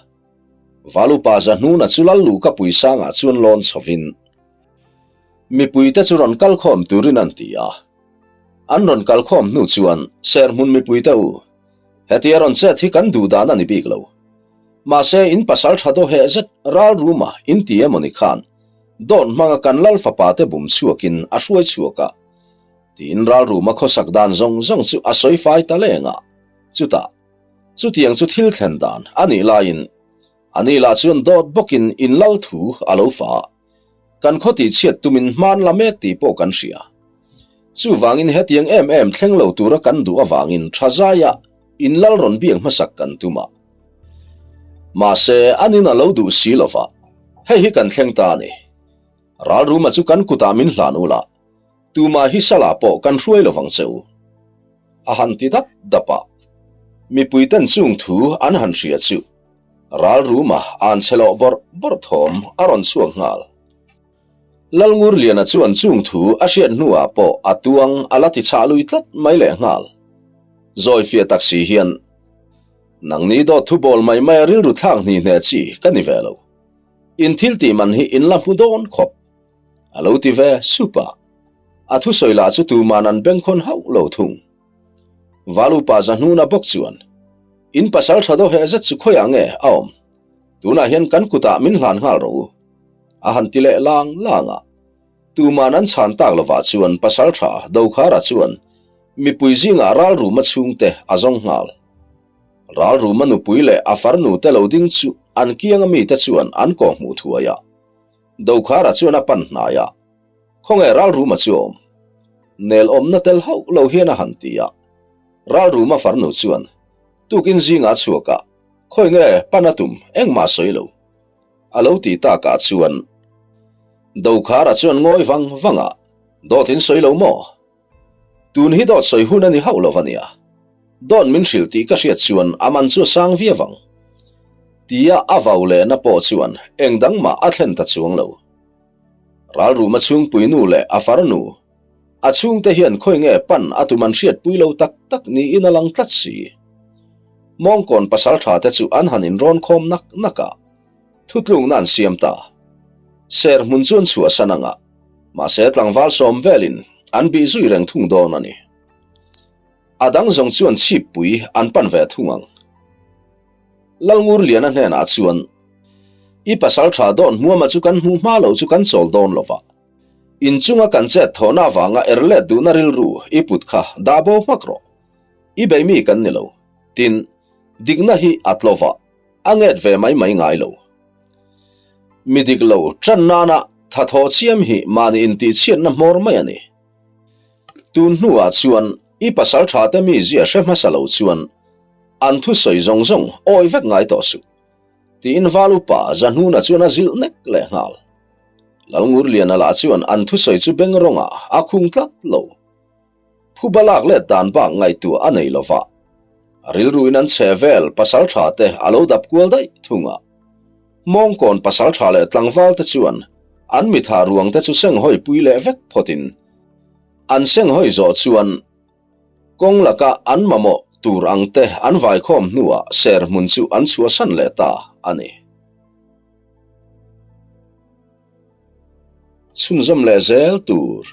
Valupa Zahnuna chu Lal Luka Puisangah chuan lawn chhovin mipuite chu rawn kalkhawm turin an ti a. An rawn kalkhawm hnu chuan Serhmun mipuite u, hetia rawn chet hi kan duh dan a ni bik lo. Mahse in pasal tha daw heh zet ral ruma in ti emawni khan dawt hmanga kan Lal fapa te bum chhuakin a hruai chhuak a tiin ral ruma khawsak dan zawng zawng chu a sawi fai ta leng a. Chutah chutiang chu thil thlen dan a nih laiin ani lah chuan dawt bawkin in Lal thu a lo fa a. Kan khaw tih chhiat tumin hman la mek tih pawh kan hria. Chuvangin hetiang em em thleng lo tura kan duh avangin tha zaia in lal rawn biak hmasak kan tum a. Mahse, anin a lo duh si lova, hei hi kan thleng ta a ni. Ralruma chu kan kutah min hlan ula, tumah hi salah pawh kan hruai lovang che u. A han ti dap dap a. Mipuiten chung thu an han hria chu Ralruma an che loh bawrh bawrh thawm a rawn chhuak nghal. Lalngurliana chuan chung thu a hriat hnuah pawh a tuang a la ti chhah lui tlat mai leh nghal. Zawifiah tak si hian, Nangni dawt thu bawl mai mai a rilru thlak hni hne chi ka ni ve lo. In thil tih man hi in la hmu dawn khawp. A lo ti ve sup a. A thusawi lah chu tuman an bengkhawn hauh lo thung. Valupa Zahnuna bawk chuan, In pasal tha daw heh zet chu khawiah nge a awm? Tunah hian kan kutah min hlan nghal rawh u. A han ti leh lang lang a. Tuman an chhan tak lovah chuan pasal tha Dokhara chuan mipui zingah Ralruma chhungte a zawng nghal. Ralruma nupui leh a farnu te lo ding chu an kianga mite chuan an kawhhmuh thuai a. Dokhara chuan a pan hnai a. Khawnge Ralruma chu a awm? Nel awmna tel hauh lo hian a han ti a. Ralruma farnu chuan, Tukin zingah a chhuak a, khawi nge pan a tum engmah sawi lo. A lo ti takah chuan Dokhara chuan ngawi vang vang a, Dawt in sawi lo maw? Tun hi dawt sawi hun a ni hauh lo a nia. Dawt min hrilh tih ka hriat chuan a man chu a sang viau ang. Tia a vau lehna pawh chuan eng dang mah a thlen ta chuang lo. Ralruma chhungpui nu leh a farnu, a chhungte hian khawi nge pan a tum an hriatpui lo tak tak niin a lang tlat si. Mawngkawn pasaltha te chu an han inrawn khawm nak nak a, thutlukna an siam ta. Ser hmun chu an chhuahsan ang a, mahse tlangval sawm velin an bih zui reng thung dawn a ni. A dang zawng chuan chhippui an pan ve thung ang. Lalngurliana hnenah chuan, I pasal tha dawn hmuama chu kan hmuh hma loh chu kan chawl dawn lo va. In chunga kan chet thawhna avanga er let duhna rilru i put kha dah bo hmak rawh. I bei mi kan ni lo. Tin, dikna hi a tlo va, a nget ve mai mai ngai lo. Mi dik lo tan nana tha thaw chiam hi mahni intihchhiatna hmawr mai a ni. Tun hnuah chuan i pasal tha te mi zia hre hmasa lo chuan an thusawi zawng zawng awi vek ngai tawh suh. Tiin Val upa Zahnuna chuan a zilh nek leh nghal. Lalngurliana lah chuan an thusawi chu beng rawngah a khung tlat lo. Phuba lak let dan bak ngaihtuah a nei lova, a rilruin an chhe vel pasal tha te a lo dap kual daih thung a. Mawngkawn pasal tha leh tlangval te chuan an mitha ruang te chu senghawi pui leh vek phawtin an senghawi zawh chuan Kawng laka an mamawh tur ang te an vaikhawm hnuah ser hmun chu an chhuahsan leh ta a ni. Chhunzawm leh zel tur.